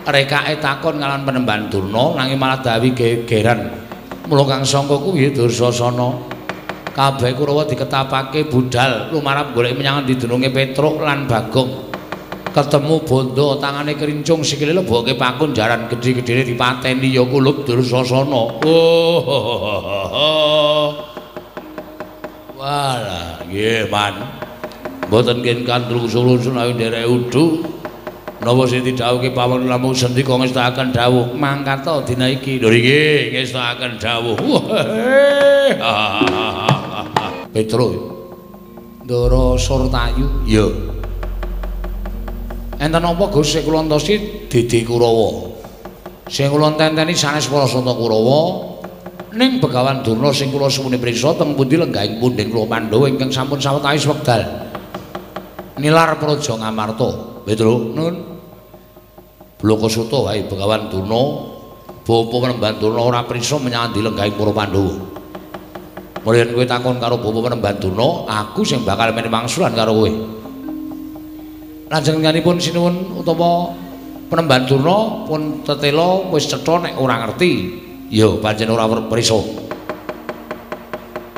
Rekake takon kalawan Panembahan Durna nanging malah dawi gegeran. Mula kang sangka kuwi Dursasana. Kabeh Kurawa diketapake budhal lumarap golek menyang endi dununge Petruk lan Bagong. Ketemu bondo tangane kerincung sikile leboke pakun jaran gedhe-gedhene dipateni ya kulup Dursasana. Oh. Walah, nggih Man. Mboten ken kandrung sulusun awi nderek udu. Napa sing didhawuhke pawon namung sendika ngestakaken dawuh mangkata dina iki. Lho nggih ngestakaken dawuh. Petruk Ndara Surtayu. Ya. Enten apa Gus sing kula entosi Dede Kurawa. Sing kula tenteni sanes para sata Kurawa ning Begawan Durna sing kula suwuni priksa teng pundi lenggahing punden kula Pandhawa ingkang sampun sawetawis wekdal nilar praja Ngamarta. Petruk nun Blakasuta wae Begawan Durna bapa Panembahan Durna ora priksa menyang endi lenggahing para Pandhawa. Mulih kowe takon karo bapa Panembahan Durna, aku sing bakal menehi wangsulan karo kowe. Lanjenenganipun sinuwun utawa Panembahan Durna pun tetela wis cetha nek ora ngerti ya pancen ora prisa.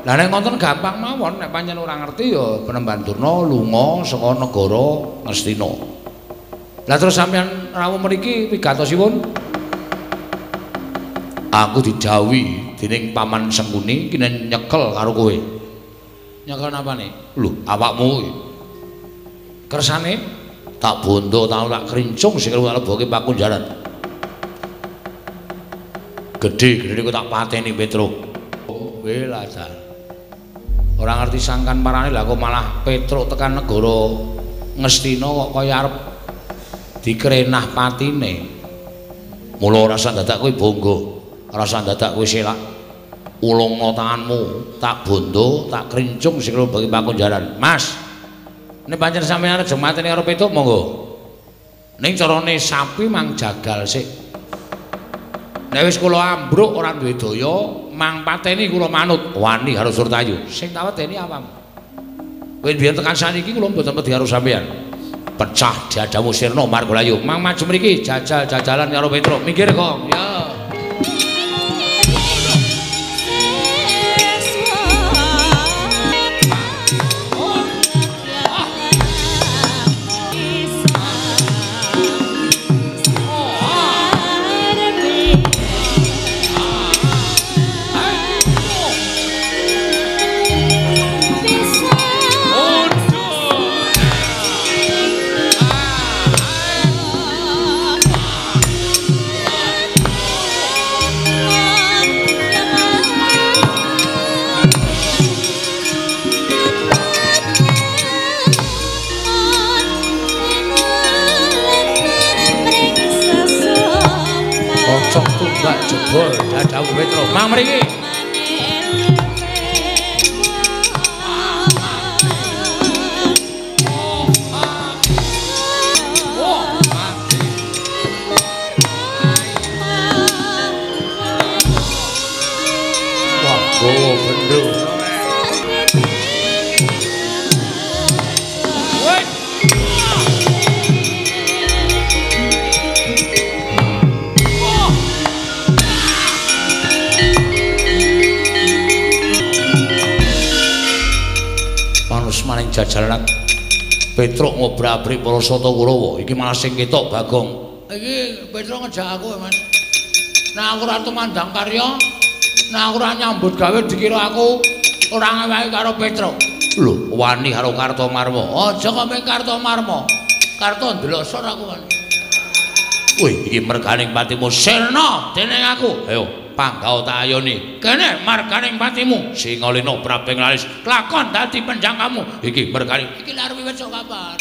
Lah nek ngoten gampang mawon, nek pancen ora ngerti ya Panembahan Durna lunga saka negara Ngastina. Lah terus sampeyan rawuh mriki wigatosipun? Aku didhawuhi dening Paman Sengkuni kene nyekel karo kowe. Nyekel napane? Lho, awakmu kuwi. Kersane tak bondo tau tak krincung sikil tak leboke pakunjaran. Gedhe-gedhe ku tak pateni Petruk. Kowe lah ora ngerti sangkan parane lah kok malah Petruk tekan negara Ngastina kok kaya arep dikrenah patine. Mula ora usah dadak kowe bangga, ora usah dadak kowe selak. Ulungna tanganmu, tak bondo, tak krincung sikil leboke pakunjaran. Mas, nek pancen sampeyan aja mateni karo Petruk monggo. Ning carane sapi mang jagal sik. Nek wis kula ambruk ora duwe daya, mang pateni kula manut wani karo Surtayu. Sing tak wedeni awakmu. Kowe biyen tekan saniki kula mboten wedi karo sampeyan. Pecah dadamu sirna margalayu. Mang maju mriki jajal-jajalan karo Petruk. Minggir, Kong. Ya. Jebol dadamu Petruk. Mang mriki. Wah, gowo bendo. Maning jajalan Petruk ngobrak-abrik para sata Kurawa. Iki malah sing ketok Bagong. Iki Petruk ngejak aku, Mas. Nek aku ora tumandang karya, Nek aku ora nyambut gawe dikira aku ora ngewehi karo Petruk. Lho, wani karo Kartomarma. Aja kok mung Kartomarma. Karto ndelosor aku wani. Wih, iki merganing patimu sirna dening aku. Ayo, panggau tak ayoni. Kene marganing patimu Singalena Prabing Laris. Klakon dadi penjangkamu. Iki merganing. Iki lha arep wiwit sok kapan?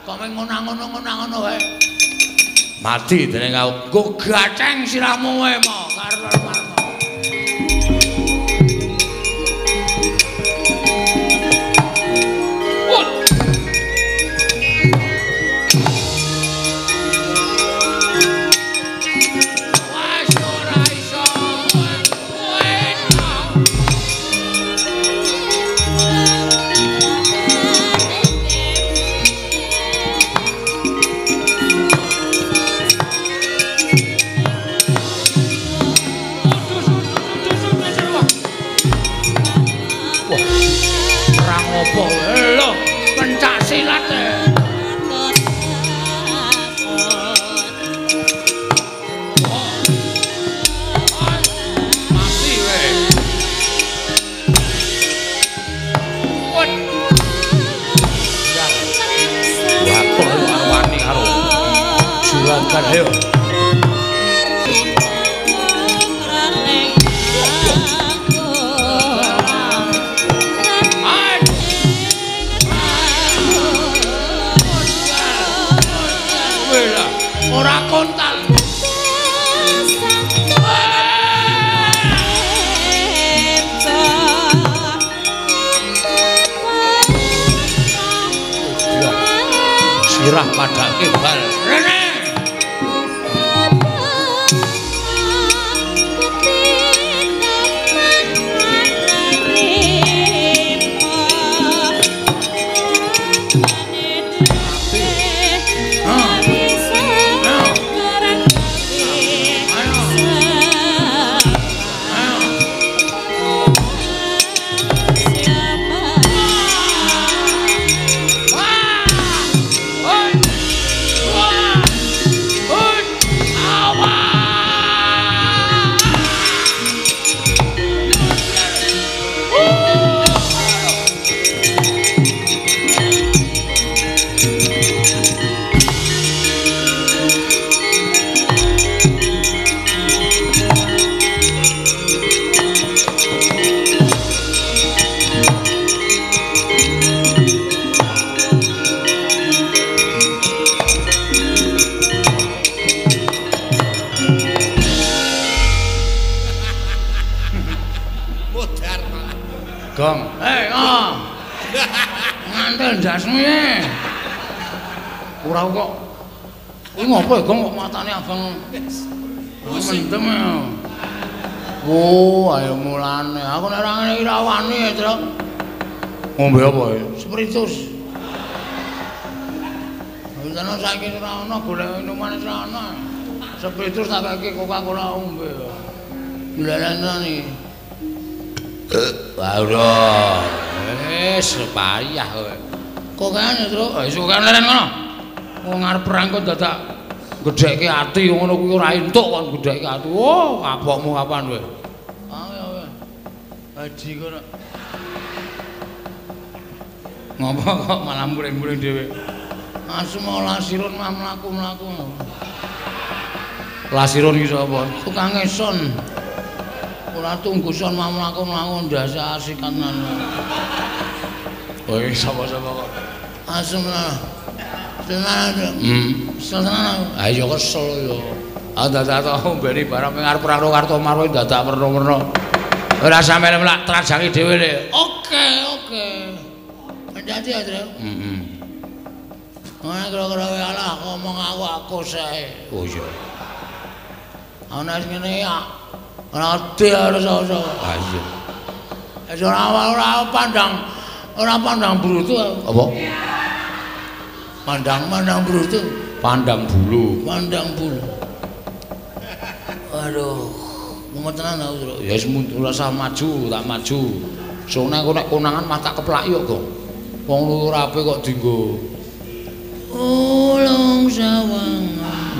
Kok mung ngono-ngono wae. Mati dening aku. Nggo gaceng sirahmu wae mo Kartomarma. Ayo. Ora kontal. Sirah padake bal. Rene. Gong. Hei, oh. Ngantel ndasmu iki. Ora kok. Kuwi ngopo ya, Gong, kok matane abang. Mendem ya. Oh, ayo mulane. Aku nek ora ngene iki ra wani ya, Truk. Ngombe apa ya? Spiritus. Wis saiki ora ana golek minuman ora ana. Spiritus tak kei Coca-Cola ombe. Lha iki. Wah, wis payah kowe. Kok kene, Truk? Wis kok leren ngono. Wong arep perang kok dadak gedhekke ati ngono kuwi ora entuk kon gedhekke ati. Oh, kapokmu kapan kowe? Ayo kowe. Haji kono. Ngopo kok malah muring-muring dhewe? Asu mau lasirun mah mlaku-mlaku. Lasirun iki sapa? Tukang son. Ora tunggu son mah mlaku-mlaku ndase asikan. Kowe sapa-sapa kok? Asem lah. Tenan. Kesel tenan. Ha iya kesel ya. Ah dadak ombeni barang arep perang karo Kartomarwa dadak werna-werna. Ora sampe mlak trajangi dhewe le. Oke, oke. Hati-hati ya, Tru. Heeh. Ora kira-kira alah ngomong aku sae. Oh iya. Ana sing ngene ya. Ora ati harus ora. Ha iya. Wis ora pandang brutu. Apa? Pandang brutu, pandang bulu, pandang bulu. Aduh, mumet tenan aku, Tru. Ya wis mundur rasa maju, tak maju. Sone aku nek konangan mah tak keplaki kok, Gong. Wong ora apik kok dienggo. Ulung sawangan.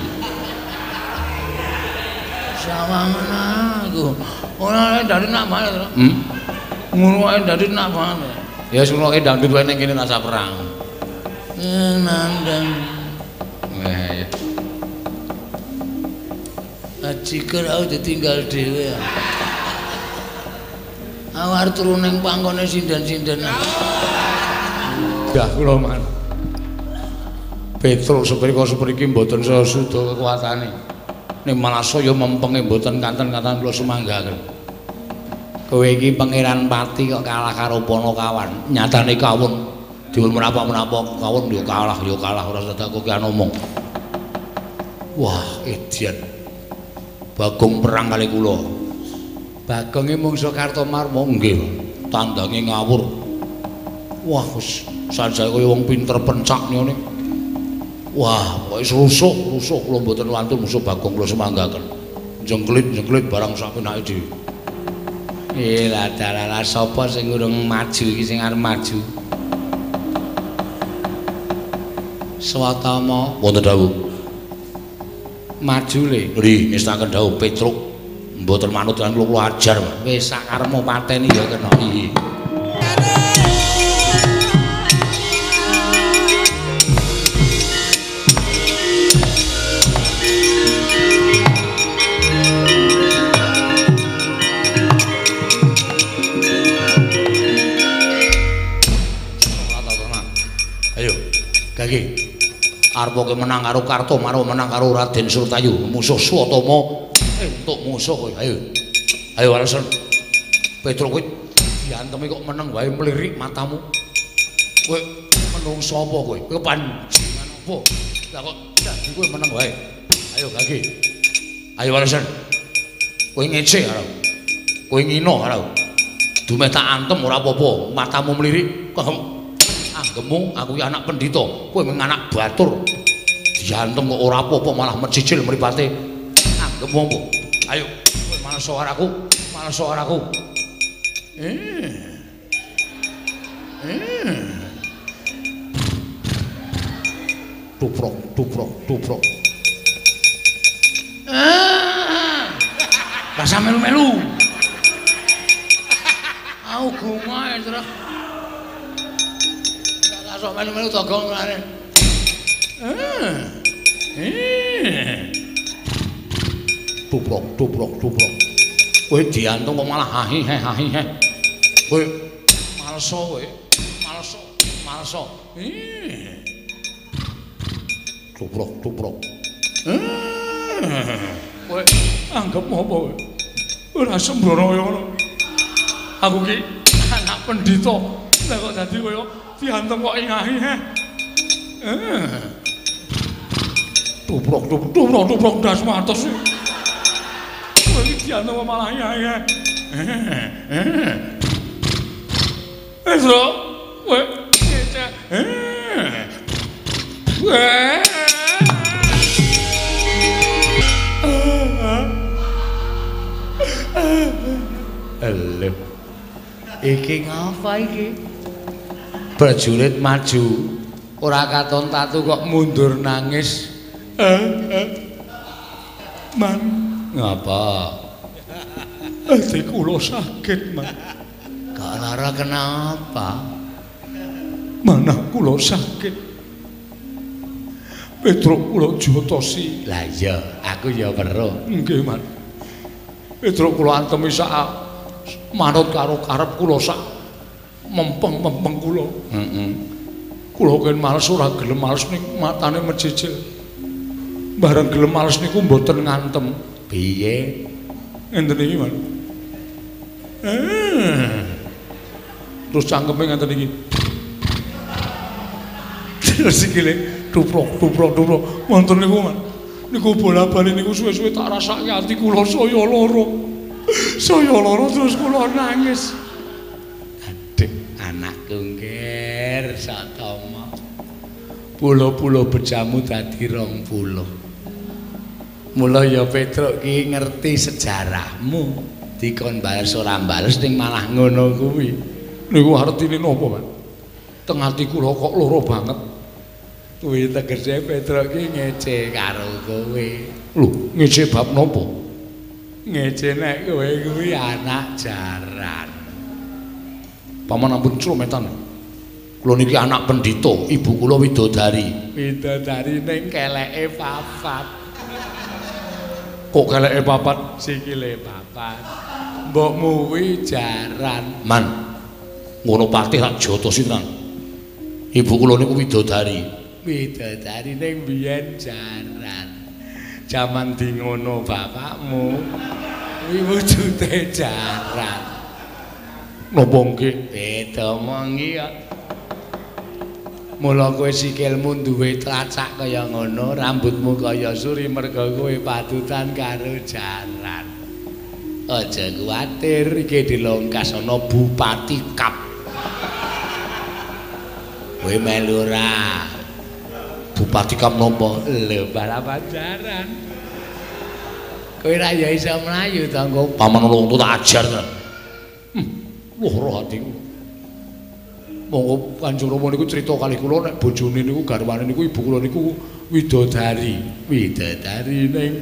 Sawangan aku. Ora dadi nak banget. Ngrungokke dadi nak banget. Ya wis ngrungokke dangdut wae ning kene rasa perang. Nandang. Wah ya. Ajiker aku ditinggal dhewe. Aku arep turu ning pangkone sinden-sinden. Dah kula man. Petruk seprika-sepriki mboten saya suda kekuatane. Ning malah saya mempenge mboten kanten-kanten kula sumanggaken. Kowe iki Pangeran Pati kok kalah karo Panakawan. Nyatane kawon diwun menapa-menapa kawon ya kalah ora sedak kowe omong. Wah, edian. Bagong perang kali kula. Bagonge mungsuh Kartomarma nggih. Tandange ngawur. Wah, wis sanjaya kaya wong pinter pencak ngene. Wah, pokoke rusuh kula mboten wantun musuh Bagong kula semanggaken. Jengklit-jengklit barang sak penake dhewe. Eh, lah sapa sing urung maju iki sing arep maju? Swatama wonten dawuh. Maju le. Nggih, ngestaken dawuh Petruk. Mboten manut lan kula ajar. Wis sak karepmu pateni ya kena. Iya. Ayo, gage. Arep menang karo Kartomarma, menang karo Raden Surtayu, musuh Swatama. Entuk musuh kowe. Ayo. Ayo alasan. Petruk kowe diantemi kok meneng wae mlirik matamu. Kowe menungso apa kowe? Kowe panjenengan apa? Lah kok dadi kowe meneng wae. Ayo gage. Ayo alasan. Kowe ngece karo. Kowe ngino karo. Dumeh tak antem ora apa-apa, matamu mlirik kok anggemu aku ki anak pendhita, kowe mung anak batur. Diantem kok ora apa-apa malah mecicil mripate. Anggemu apa? Ayo, kowe males karo aku, males karo aku. Tuprok, tuprok, tuprok. Rasa melu-melu. Aku gungae terus. Sok melu-melu togong lare. Tuprok, tuprok, tuprok. Kowe diantung kok malah hahi he hahi he. Kowe maleso kowe. Maleso, maleso. Tuprok, tuprok. Kowe anggap apa kowe? Ora sembrono kaya ngono. Aku ki anak pendhita. Lah kok dadi kaya diantem kok ingahi he. Tuprok tuprok tuprok tuprok das matos. Kowe iki diantem kok malah ingahi he. Wis lho, kowe ngecek. Lho. Iki ngapa iki? Prajurit maju, ora katon tatu kok mundur nangis. Man, ngapa? Ati kula sakit, Man. Kok lara kenapa? Manah kula sakit. Petruk kula jotosi. Lah iya, aku ya weruh. Nggih, Man. Petruk kula antemi sak manut karo karep kula sak mempeng-mempeng kula. Heeh. Kula ken males ora gelem males ning matane mejejel. Bareng gelem males niku mboten ngantem. Piye? Ngenten iki, Man. Terus cangkeme ngenten iki. Terus sikile tuprok tuprok tuprok. Wonten niku, Man. Niku bola-bali niku suwe-suwe tak rasake ati kula saya lara. Saya lara terus kula nangis. Aduh, anakku ngger Satama. Pulo-pulo bejamu dadi 20. Mula ya Petruk ki ngerti sejarahmu. Dikon bales ora bales ning malah ngono kuwi. Niku artine napa, Pak? Teng ati kula kok lara banget. Kuwi tegese Petruk ki ngece karo kowe. Lho, ngece bab napa? Ngece nek kowe kuwi anak jaran. Paman ampun clometan. Kula niki anak pendhita, ibu kula widodari. Widodari ning keleke papat. Kok keleke papat? Sikile papat. Mbokmu kuwi jaran. Man. Ngono patih tak jotosi tenan. Ibu kula niku widodari. Widodari ning biyen jaran. Jaman di ngono bapakmu kuwi wujude jaran. Napa nggih? Beda mongi kok. Mula kowe sikilmu duwe tlacak kaya ngono, rambutmu kaya suri merga kowe patutan karo jaran. Aja kuwatir, iki dilongkas ana Bupati Kap. Kowe melu ora? Bupati Kap napa? Lho, balapan jaran. Kowe ra ya iso mlayu to engko. Paman wong tak ajar tenan. Lara atiku. Monggo Kanjeng Rama niku crita kalih kula nek bojone niku garwane niku ibu kula niku widodari. Widodari ning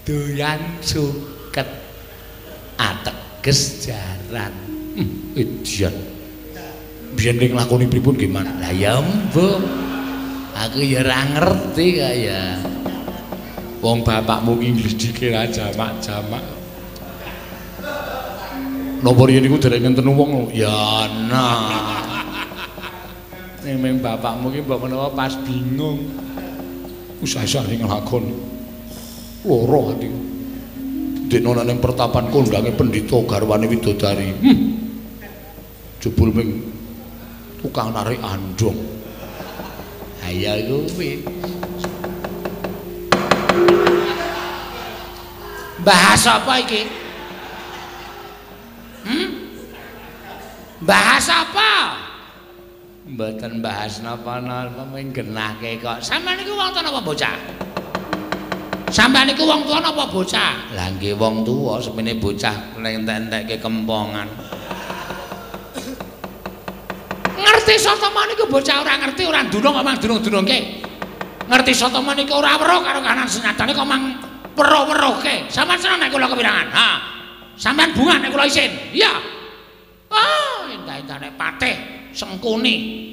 doyan suket ateges jaran. Edian. Biyen ning nglakoni pripun nggih, Man? Lah ya mbuh. Aku ya ora ngerti kaya. Wong bapakmu ki nglidike ra jamak-jamak. Napa riyen niku dereng ngenten wong? Ya nah. Ning meng bapakmu ki mbok menawa pas bingung. Usah-usah ning nglakoni. Lara atiku. Dene ana ning pertapan kondange pendhita garwane widodari. Jebul ming tukang narik andhong. Ha ya kuwi. Bahas apa iki? Bahas apa? Mboten bahas napa-napa, mung genahke kok. Sampeyan niku wong tuwa napa bocah? Sampeyan niku wong tuwa napa bocah? Lah nggih wong tuwa, semene bocah entek-entekke kempongan. Ngerti Satama niku bocah ora ngerti, ora ndunung kok mang dunung-dunungke. Ngerti Satama niku ora weruh karo kahanan senyatane kok mang weruh-weruhke. Sampeyan seneng nek kula kepirangan? Ha. Sampeyan bunga nek kula isin. Iya. Oh, endah-endahne patih Sengkuni.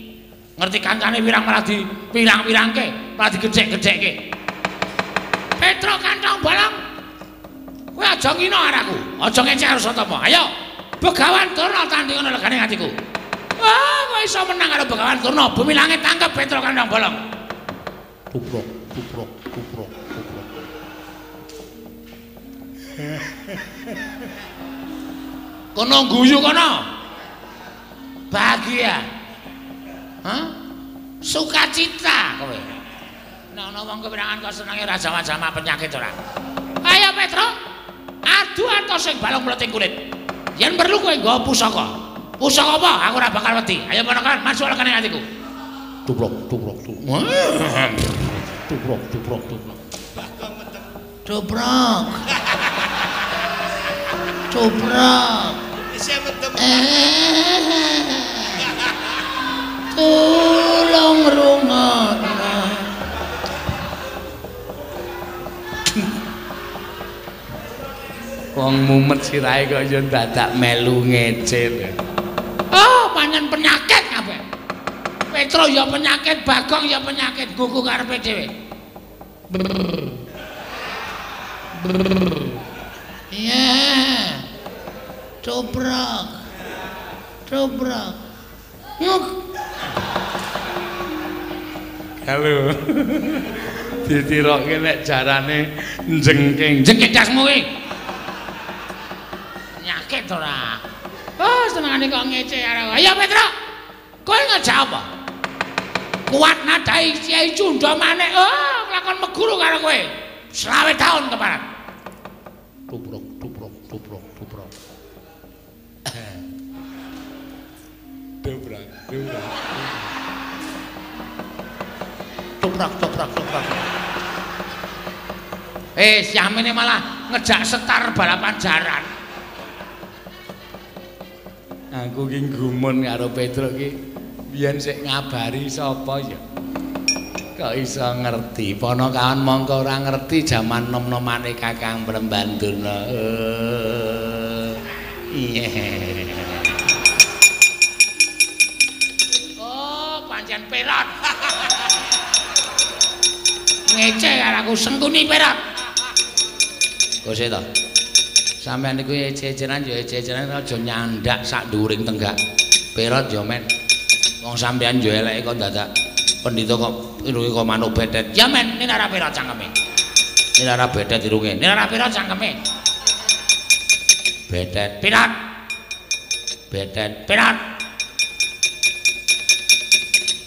Ngerti kancane wirang malah di pirang-pirangke, malah digecek-gecekke. Petro kantong bolong. Kowe aja ngina karo aku, aja ngecek karo Satama. Ayo, Begawan Durna tandingono legane atiku. Ah, kowe iso menang karo Begawan Durna, bumi langit tangkep Petro kantong bolong. Tuprok, tuprok, tuprok, tuprok. Kono guyu kono. Bahagia. Hah? Sukacita kowe. Nek ana wong kepirangan kok senenge ora jamak-jamak penyakit ora. Ayo Petro, adu atos sing balung mleting kulit. Yen perlu kowe nggawa pusaka. Pusaka apa? Aku ora bakal wedi. Ayo ponakan, masuk lekane atiku. Tuprok, tuprok, tuprok. Tuprok, tuprok, tuprok. Tuprok. Tuprok. Tulung rungokno. Wong mumet sirahe kok ya dadak melu ngece. Oh, pancen penyakit kabeh. Petro ya penyakit, Bagong ya penyakit, gugu karepe dhewe. Iya. Tuprok. Tuprok. Nguk. Halo. Ditirokke nek jarane njengking. Jengking dasmu kuwi. Penyakit ora. Oh, senengane kok ngece karo. Ayo Petro. Kowe ngejak apa? Kuat nadai Kyai Cunda Manik. Oh, lakon meguru karo kowe. 20 tahun keparat. Tuprok, tuprok, tuprok, tuprok. Dobrak, dobrak. Toprak, toprak, toprak. Syamene malah ngejak setar balapan jaran. Aku ki gumun karo Petro ki biyen sik ngabari sapa ya. Kok iso ngerti? Panakawan mongko ora ngerti jaman nom-nomane Kakang Brembandurna. Iya. Oh, pancen perot. Ngece karo aku Sengkuni perot. Kok sik to? Sampeyan niku ece-ecenan ya ece-ecenan aja nyandak sak dhuwuring tenggak. Perot ya men. Wong sampeyan ya eleke kok dadak pendhita kok irunge kok manuk betet. Ya men, ini ora perot cangkeme. Ini ora betet irunge. Ini ora perot cangkeme. Betet. Perot. Betet. Perot.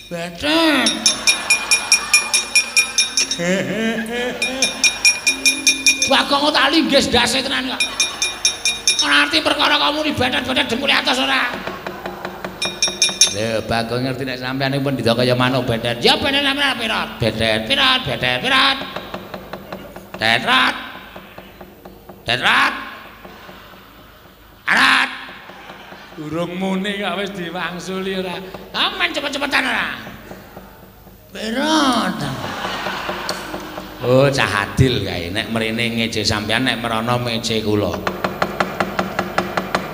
Betet. Bagong tak linggis ndase tenan kok. Ora arti perkara kok muni betet-betet dengkule atos ora. Lho, Bagong ngerti nek sampeyan niku pendhita kaya manuk betet. Ya bener sampeyan perot. Betet, Perot, betet, perot. Tetrat. Tetrat. Arat. Durung muni kok wis diwangsuli ora. Aman cepet-cepetan ora. Perot. Oh, cah adil kae. Nek mrene ngece sampeyan, nek merono ngece kula.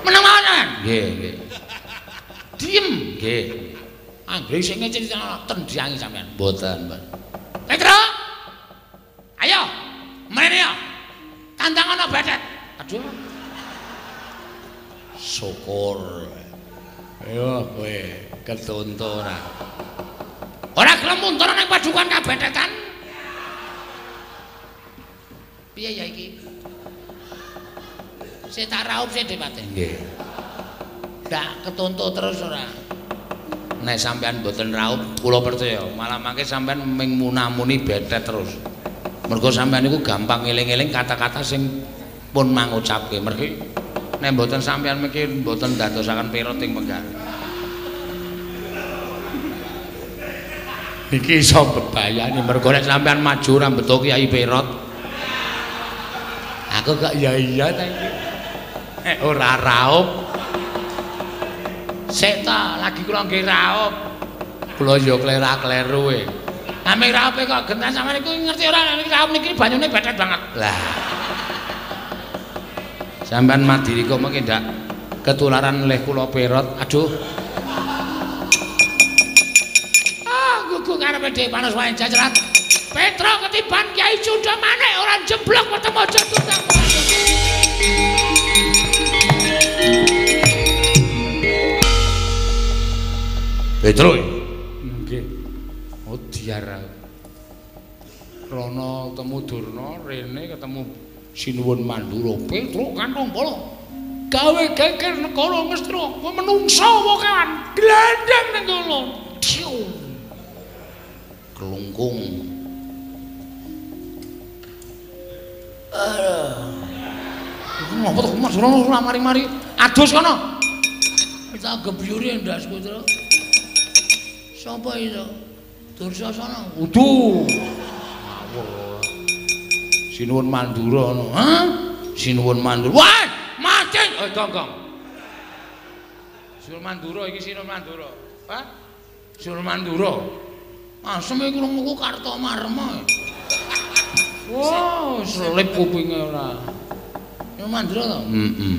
Meneng mawon sampeyan. Nggih, nggih. Diem. Nggih. Anggere sing ngece tendyangi sampeyan. Mboten, Mbak. Petro. Ayo, mrene yo. Tandang ana betet. Aduh. Syukur. Ayo kowe ketonto ora. Ora gelem mundur nang padukan kabetetan. Piye ya iki? Sik tak raup sik Depate. Nggih. Ndak ketonto terus ora. Nek sampean mboten raup, kula percaya malah mangke sampean ming munamuni betet terus. Mergo sampean niku gampang ngeling-eling kata-kata sing pun mangucapke. Mergi nek mboten sampean miki mboten ndadosaken perot ing penggal. Iki iso bebayani mergo nek sampean maju ora mbeto Kyai Perot. Aku kok ya iya ta iki. Nek ora raup. Sik ta, lagi kula nggih raup. Kula ya klera-kleru e. Ame raupe kok gentas sampean niku ngerti ora nek raup niki banyune betet banget. Lah. Sampean madiri kok mengke ndak ketularan leh kula perot. Aduh. Ah, gugu karepe dhewe panas wae jajrat. Petro ketiban Kyai Cunda Manik ora jeblok weteng aja tundang. Petro. Nggih. Oh diar aku. Rono temu Durna, rene ketemu Sinuwun Mandura. Petro kantong polo. Gawe geger negara Ngastina, kowe menungsa apa kewan? Glandang ning kono. Diu. Klungkung. Iku ngopo to Mas Rono ora mari-mari. Adus kono. Tak gebyuri ndasku, Tru. Sapa itu? Dursasana. Udu. Ngawur. Sinuwun Mandura ngono. Hah? Sinuwun Mandura. Wah, mati. Oh, gong, gong. Sinuwun Mandura iki Sinuwun Mandura. Hah? Sinuwun Mandura. Asem iki krungu Kartomarma. Wah, selip kupinge ora. Sinuwun Mandura to? Heeh.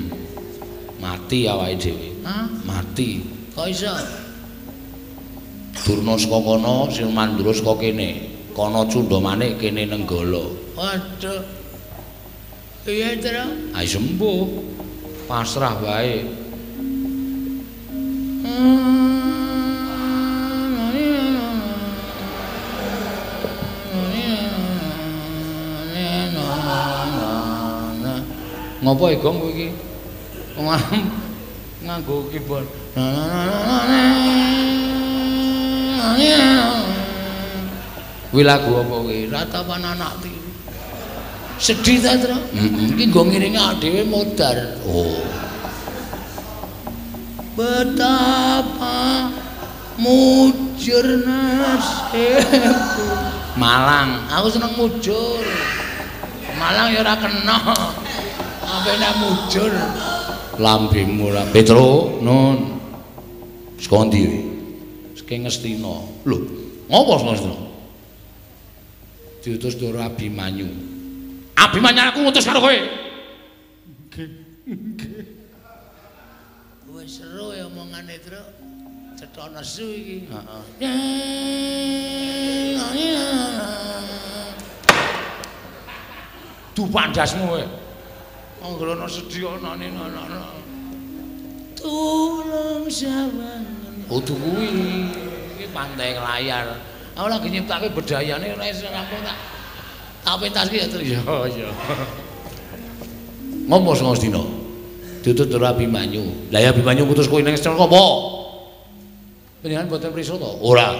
Mati awake dhewe. Hah? Mati. Kok iso? Durna saka kono, Sinuwun Mandura saka kene. Kono Cunda Manik, kene Nenggala. Waduh. Iya, Tru. Ayo sembuh. Pasrah wae. Ngopo e, Gong, kowe iki? Nganggo keyboard. Kuwi lagu apa kuwi? Ratapan anak tiri. Sedih ta, Tru? Heeh. Iki nggo ngiringi awake dhewe modar. Oh. Betapa mujur nasibku. Malang, aku seneng mujur. Malang ya ora kena. Ampene mujur. Lambemu ora. Petro, nun. Saka ndi kowe? Saking Ngastina. Lho, ngopo saka Ngastina? Diutus Ndara Abimanyu. Abimanyu aku ngutus karo kowe. Nggih. Nggih. Wis seru ya omongane, Truk. Cetha nesu iki. Heeh. Dupak ndasmu kowe. Anggere ana sedih ana ana. Tulung sawangen. Kudu kuwi. Iki pantai layar. Aku lagi nyiptake bedayane ora iso rampung tak. Tak pentas ki ya, Truk. Ya, ya. Ngopo sanga sedina? Diutus Ndara Abimanyu. Lah ya Abimanyu ngutus kowe ning Astina apa? Panjenengan boten prisa to? Ora.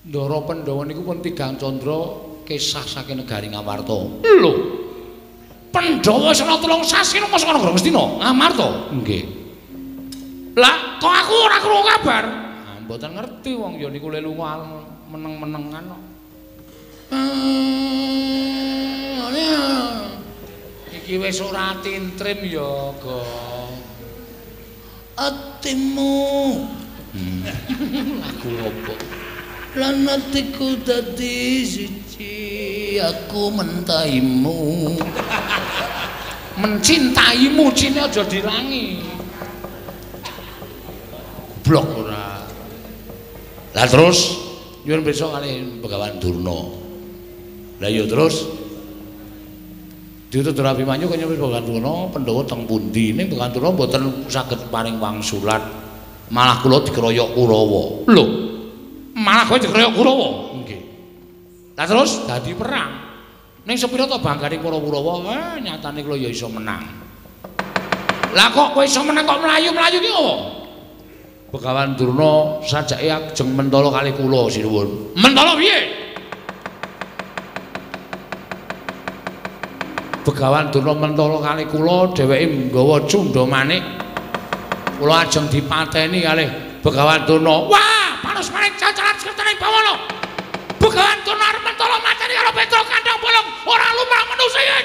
Ndara Pandhawa niku pun tigang candra kesah saking negari Ngamarta. Lho. Pandhawa wis ana 3 sasi nang saka negara Ngastina, Ngamarta. Nggih. Lah, kok aku ora krungu kabar? Ah, mboten ngerti wong ya niku le lunga meneng-menengan kok. Iki wis ora tintrim ya, Gong. Atimu. Lagu opo? Lan atiku dadi siji, aku mentaimu. Mencintaimu cine aja dilangi. Blok ora. Lah terus nyuwun pirsa kalih Begawan Durna. Lah ya terus diutus Ndara Abimanyu kaya nyuwun Begawan Durna Pandhawa teng pundi? Ning Begawan Durna mboten saged paring wangsulan. Malah kula dikeroyok Kurawa. Lho. Malah kowe dikeroyok Kurawa? Nggih. Lah terus dadi perang. Ning sepira to banggane para Kurawa, nyatane kula ya iso menang. Lah kok kowe iso menang kok mlayu-mlayu ki apa? Begawan Durna sajake ajeng mentala kalih kula sinuwun. Mentala piye? Begawan Durna mentala kalih kula, dheweke nggawa cundha manik. Kula ajeng dipateni kalih Begawan Durna. Wah, panus manik cacalan sekertaning bawana. Begawan Durna arep mentala mateni karo Petruk kandhang bolong, ora lumrah manusa iki.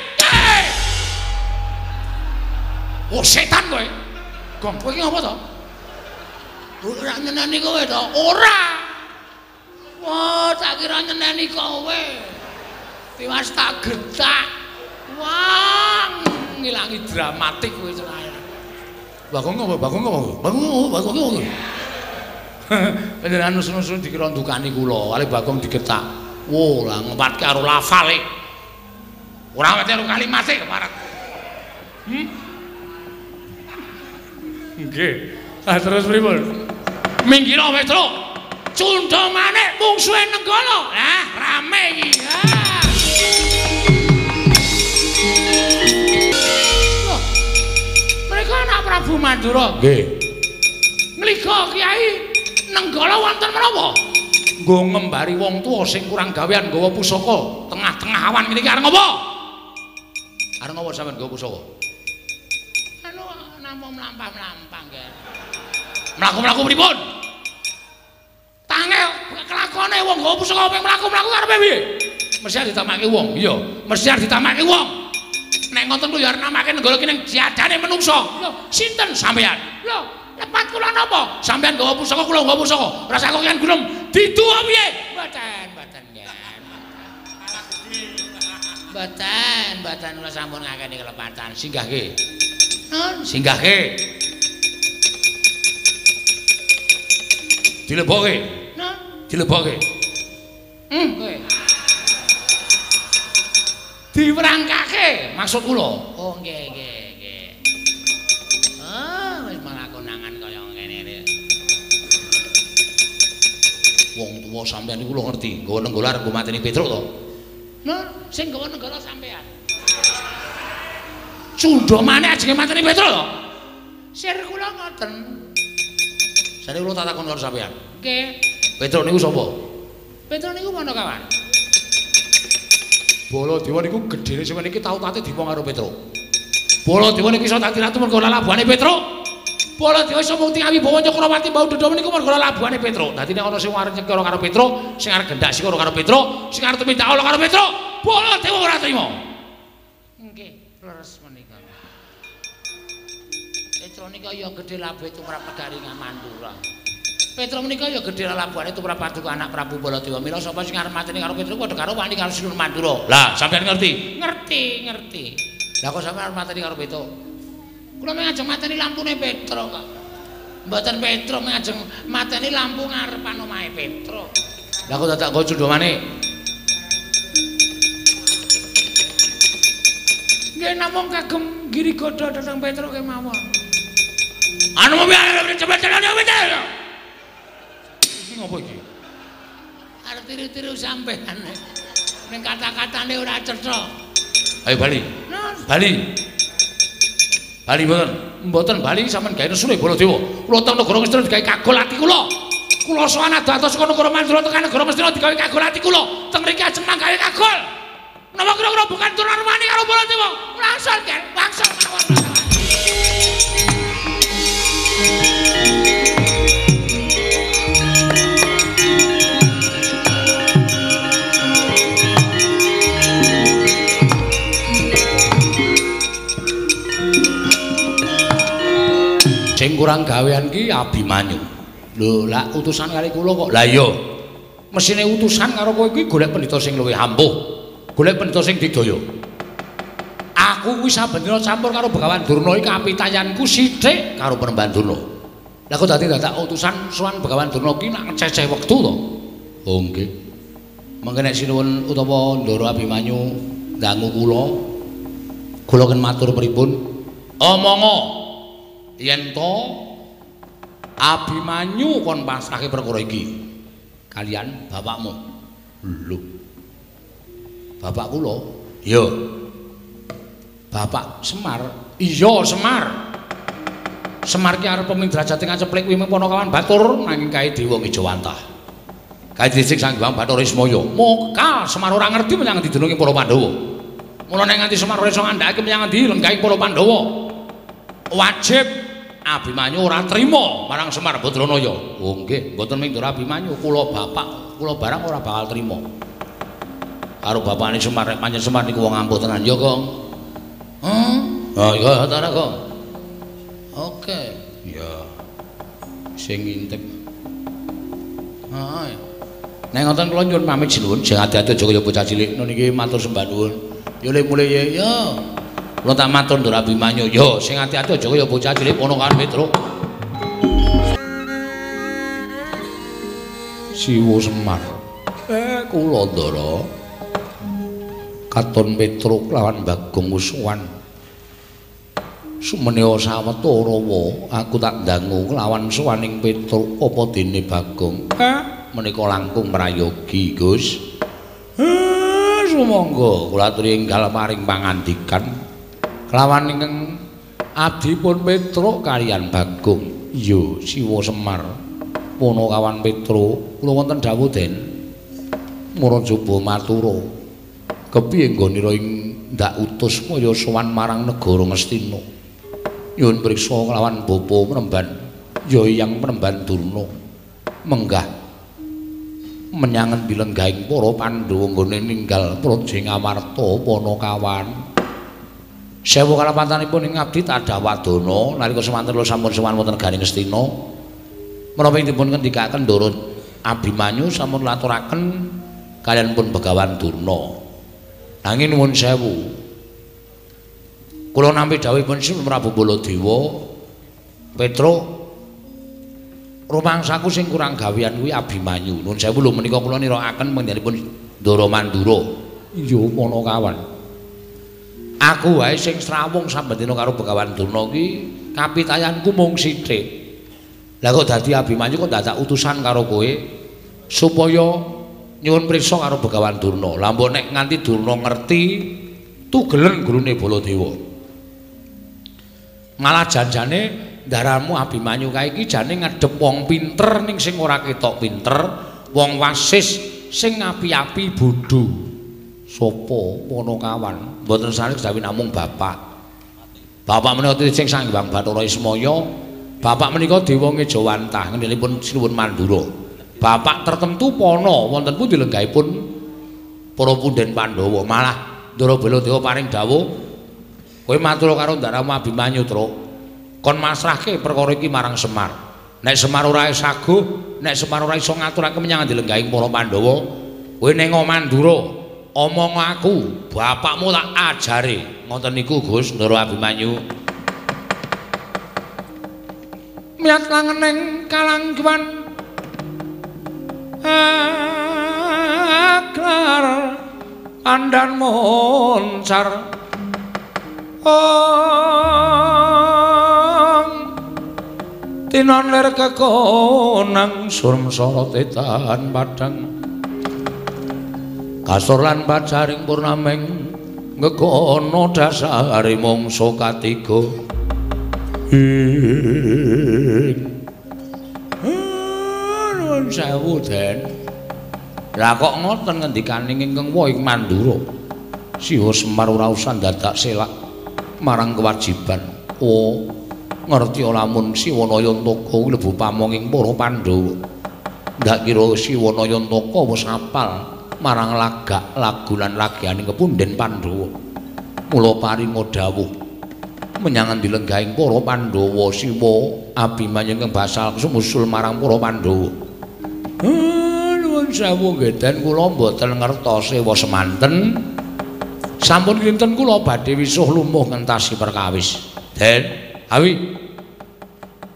Oh setan kowe. Gong, kowe iki ngapa to? Ora nyeneni kowe to? Ora. Wah, tak kira nyeneni kowe. Tiwas tak getak. Wah, ngilangi dramatik kowe cerai. Bagong apa? Bagong apa? Bagong apa? Bagong apa? Panjenengan nusun-nusun dikira ndukani kula, kali Bagong digetak. Wo, lah ngempatke karo lafale. Ora ngerti karo kalimate keparat. Nggih. Lah terus pripun? Minggiro Petruk. Cundha manik mungsuhe Nenggala. Lah, rame iki. Loh. Mereka anak Prabu Mandura. Nggih. Ngliga Kyai Nenggala wonten menapa? Nggo ngembari wong tuwa sing kurang gawean nggawa pusaka tengah-tengah awan ngene iki arep ngopo? Arep ngopo sampean nggawa pusaka? Anu namung mlampah-mlampah nggih. Mlaku-mlaku pripun? Tangel kelakone wong nggawa pusaka ping mlaku-mlaku karepe piye? Mesti arep ditamake wong. Iya, mesti arep ditamake wong. Nek ngoten kuwi ya arep namake Nenggala ki ning jadane menungsa. Lho, sinten sampean? Lho, lepat kula napa? Sampean nggawa pusaka, kula nggawa pusaka. Rasa kok yen gunung didu piye? Mboten, mboten nggih. Mboten, mboten kula sampun ngakeni kelepatan. Singgahke. Nun, singgahke. Dilebokke. Nun, dilebokke. Kowe. Diwerangkake maksud kula. Oh, nggih, nggih, nggih. Ah, wis malah konangan kaya ngene iki. Wong tuwa sampean niku lho ngerti, nggawa Nenggala arep nggo mateni Petruk to? Nah, sing nggawa Nenggala sampean. Cundha manik ajenge mateni Petruk to? Sir kula ngoten. Sare kula tak takon karo sampean. Nggih. Petruk niku sapa? Petruk niku Panakawan. Baladewa niku gedhene sampeyan iki tau tate dipong karo Petruk. Baladewa niku iso dadi ratu mergo lalabuhane Petruk. Baladewa iso mukti awibawa Nyakrawati mbau dendha niku mergo lalabuhane Petruk. Dadi nek ana sing arep nyekara karo Petruk, sing arep gendak sikara karo Petruk, sing arep tumindak ala karo Petruk, Baladewa ora trima. Nggih, leres menika. Petruk nika ya gedhe labuhe tumrap negari Mandura. Petruk menika ya gedhe lelabuhane tumrap paduka anak Prabu Baladewa. Mila sapa sing arep mateni karo Petruk padha karo wani karo Sinuwun Mandura. Lah, sampeyan ngerti? Ngerti, ngerti. Lah kok sampeyan arep mateni karo Petruk? Kula mung ajeng mateni lampune Petruk kok. Mboten Petruk mung ajeng mateni lampu ngarepan omahe Petruk. Lah kok dadak nggo cundhamane? Nggih namung kagem giri godha dhateng Petruk kemawon. Anu cepet cepet. Iki ngopo iki? Arep tiru-tiru sampean. Ning kata-katane ora cetha. Ayo bali. Bali. Bali mboten. Mboten bali sampean gawe nesune Baladewa. Kula teng negara Ngastina digawe kagol ati kula. Kula sowan adoh-adoh saka negara Mandura tekan negara Ngastina digawe kagol ati kula. Teng mriki ajeng manggawe kagol. Napa kira-kira bukan turunan wani karo Baladewa? Langsung kan, langsung mawon. Sing kurang gawean ki Abimanyu. Lho, lak utusan kali kula kok. Lah iya. Mesine utusan karo kowe kuwi golek pendhita sing luwih ampuh. Golek pendhita sing didaya. Aku kuwi saben dina campur karo Begawan Durna iki kapitayanku sithik karo Penemban Durna. Lah kok dadi dadak utusan sowan Begawan Durna ki nak ngececeh wektu to? Oh nggih. Mengke nek sinuwun utawa Ndara Abimanyu ndangu kula, kula ken matur pripun? Omongo yen to Abimanyu kon pasrahke perkara iki kalian bapakmu. Lho. Bapak kula? Iya. Bapak Semar? Iya, Semar. Semar ki arep pemidrajate ngaceplik kuwi Panakawan Batur nanging kae dewa Ngejawantah. Kae dhisik Sang Hyang Bathara Ismaya. Moka Semar ora ngerti menyang ngendi dununge para Pandhawa. Mula nek nganti Semar ora iso ngandhakake menyang ngendi lenggahing para Pandhawa. Wajib Abimanyu ora trima marang Semar Badranaya. Oh nggih, mboten mung Ndara Abimanyu, kula bapak, kula barang ora bakal trima. Karo bapakne Semar, nek pancen Semar niku wong ampuh tenan ya, Kong. Heh? Oh iya, ta Kong. Oke. Ya. Sing ngintip. Heeh. Nek ngoten kula nyuwun pamit sinuwun, sing ati-ati aja kaya bocah cilik. Nun iki matur sembah nuwun. Ya le mulih ya. Ya. Kula tak matur Ndara Abimanyu. Yo sing ati-ati aja kaya bocah cilik Ponokawan Petruk. Siwo Semar. Kula Ndara. Katon Petruk lawan Bagong Uswan. Sumenea sawetara wa aku tak ndangu lawan suwaning Petruk apa dene Bagong. Menika langkung prayogi, Gus. Sumangga kula aturi enggal paring pangandikan. Kelawan ingkang abdipun Petruk kaliyan Bagong. Iya, Siwa Semar. Punakawan Petruk, kula wonten dawuh Den. Murajaba matura. Kepiye nggonira ing ndak utus kaya sowan marang negara Ngastina. Nyuwun priksa kelawan bapa Premban, ya Hyang Premban Durna. Menggah menyang ngendi lenggahing para Pandhawa nggone ninggal praja Ngamarta Panakawan. Sewu kalapantanipun ing abdi tadah wadana nalika semanten kula sampun sowan wonten negari Ngastina. Menapa ing dipun ngendikaken Ndara Abimanyu sampun laturaken kaliyan pun Begawan Durna. Nanging nuwun sewu. Kula nampi dawuhipun Sri Prabu Baladewa, Petruk rumangsaku sing kurang gawean kuwi Abimanyu. Nuwun sewu lho menika kula nirakaken panjenenganipun Ndara Mandura. Iya Panakawan. Aku wae sing srawung saben dina karo Begawan Durna ki kapitayanku mung sithik. Lah kok dadi Abimanyu kok dadak utusan karo kowe supaya nyuwun priksa karo Begawan Durna. Lah mbok nek nganti Durna ngerti tugelen gurune Baladewa. Malah janjane ndaramu Abimanyu kae iki jane ngadhep wong pinter ning sing ora ketok pinter, wong wasis sing api-api bodho. Sopo Panakawan? Mboten sanes kejawi namung bapak. Bapak menika tiyang Sang Hyang Bathara Ismaya. Bapak menika dewa Ngejawantah ngendelipun Sinuwun Mandura. Bapak tertentu pana wonten pundi lenggahipun para punden Pandhawa. Malah Ndara Baladewa paring dawuh, kowe matur karo ndaramu Abimanyu, Truk. Kon masrahke perkara iki marang Semar. Nek Semar ora saguh, nek Semar ora iso ngaturake menyang dilenggahing para Pandhawa, kowe ning Mandura, omong aku, bapakmu tak ajare. Ngoten niku Gus Ndara Abimanyu. Miyat langening kalangguan aklar andan moncar ong tinon lir kekonang surem sorote tahan padang kasur lan pacaring purnameng ngekono dasare mangsa katiga. Nuwun sewu Den. Lah kok ngoten ngendikaning ingkang wa ing Mandura. Siwa Semar ora usah dadak selak marang kewajiban. Oh, ngerti lamun Siwa Nayantaka kuwi lebu pamonging para Pandhawa. Ndak kira Siwa Nayantaka wis apal marang lagak lagu lan lagianing kepunden Pandhawa. Mula paringa dawuh menyang dilenggahing para Pandhawa Siwa Abimanyu ingkang basal sumusul marang para Pandhawa. Nuwun sewu nggih Den, kula mboten ngertos sewa semanten. Sampun kinten kula badhe wisuh lumuh ngentasi perkawis. Den, awi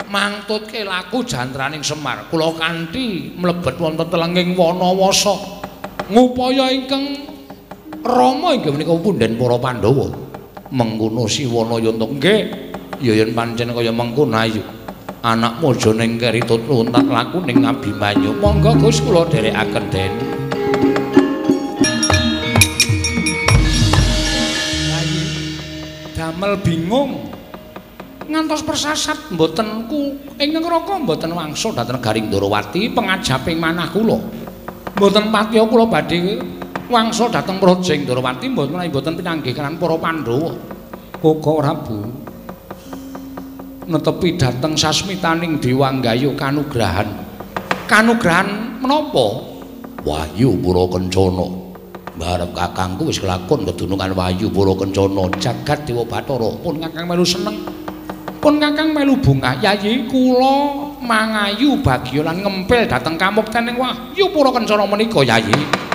mangtutke laku jantraning Semar. Kula kanthi mlebet wonten telenging Wanawasa ngupaya ingkang rama inggih menika punden para Pandhawa. Mengkono Siwa Nayantaka nggih, ya yen pancen kaya mengkono ayo. Anakmu aja ning keri tutun tak laku ning Abimanyu. Monggo Gus kula dherekaken Den. Damel bingung ngantos persasat mboten ku ingkang raka mboten wangsul dhateng Garing Ndorowati pengajaping manah kula. Mboten patiya kula badhe wangsul dhateng Praja Ndorowati mboten menawi mboten pinanggih kaliyan para Pandhawa. Koko Prabu netepi dhateng sasmitaning Dewa Nggayuh kanugrahan. Kanugrahan menapa? Wahyu Pura Kencana. Barep kakangku wis kelakon kedunungan Wahyu Pura Kencana jagat Dewa Bathara. Pun kakang melu seneng. Pun kakang melu bungah. Yayi kula mangayu bagya lan ngempil dhateng kamukten ing Wahyu Pura Kencana menika Yayi.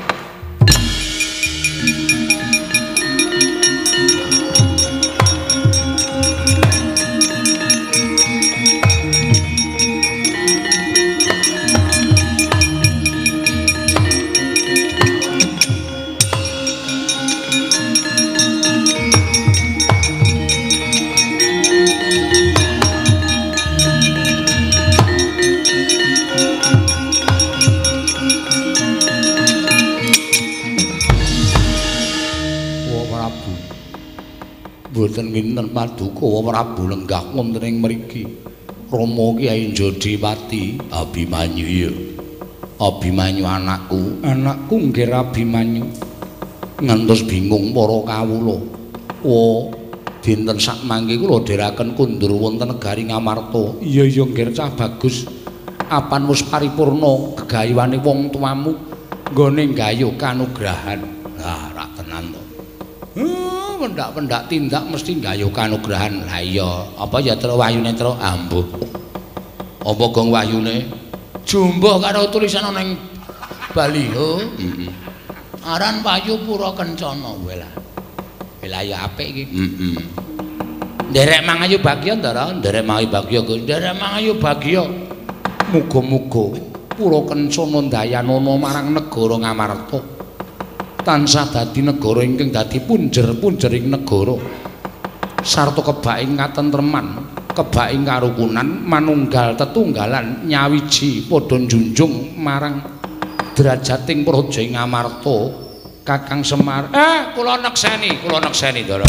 Mboten nginten paduka Prabu lenggah wonten ing mriki. Rama Kyai Jodipati Abimanyu ya. Abimanyu anakku, anakku nggih Abimanyu. Ngantos bingung para kawula. Oh, dinten sakmangke kula dherekaken kundur wonten negari Ngamarta. Iya iya nggih cah bagus. Apan wis paripurna gegayuhane wong tuamu nggone nggayuh kanugrahan. Lah rak tenan to. Pendak-pendak tindak mesti nggayuh kanugrahan. Lah iya, apa ya tru wahyune tru ambuh. Apa gong wahyune? Jumbuh karo tulisan ana ning baliho. Heeh. Aran Wahyu Pura Kencana kowe lah. Lah ya apik iki. Heeh. Nderek mangayu bagya Ndara, nderek mangayu bagya Gus, nderek mangayu bagya. Muga-muga Pura Kencana ndayanana marang negara Ngamarta. Tansah dadi negara ingkang dadi punjer-punjering negara sarta kebaking katentreman, kebaking karukunan, manunggal tetunggalan nyawiji padha njunjung marang derajating praja Ngamarta. Kakang Semar, kula nekseni Ndara.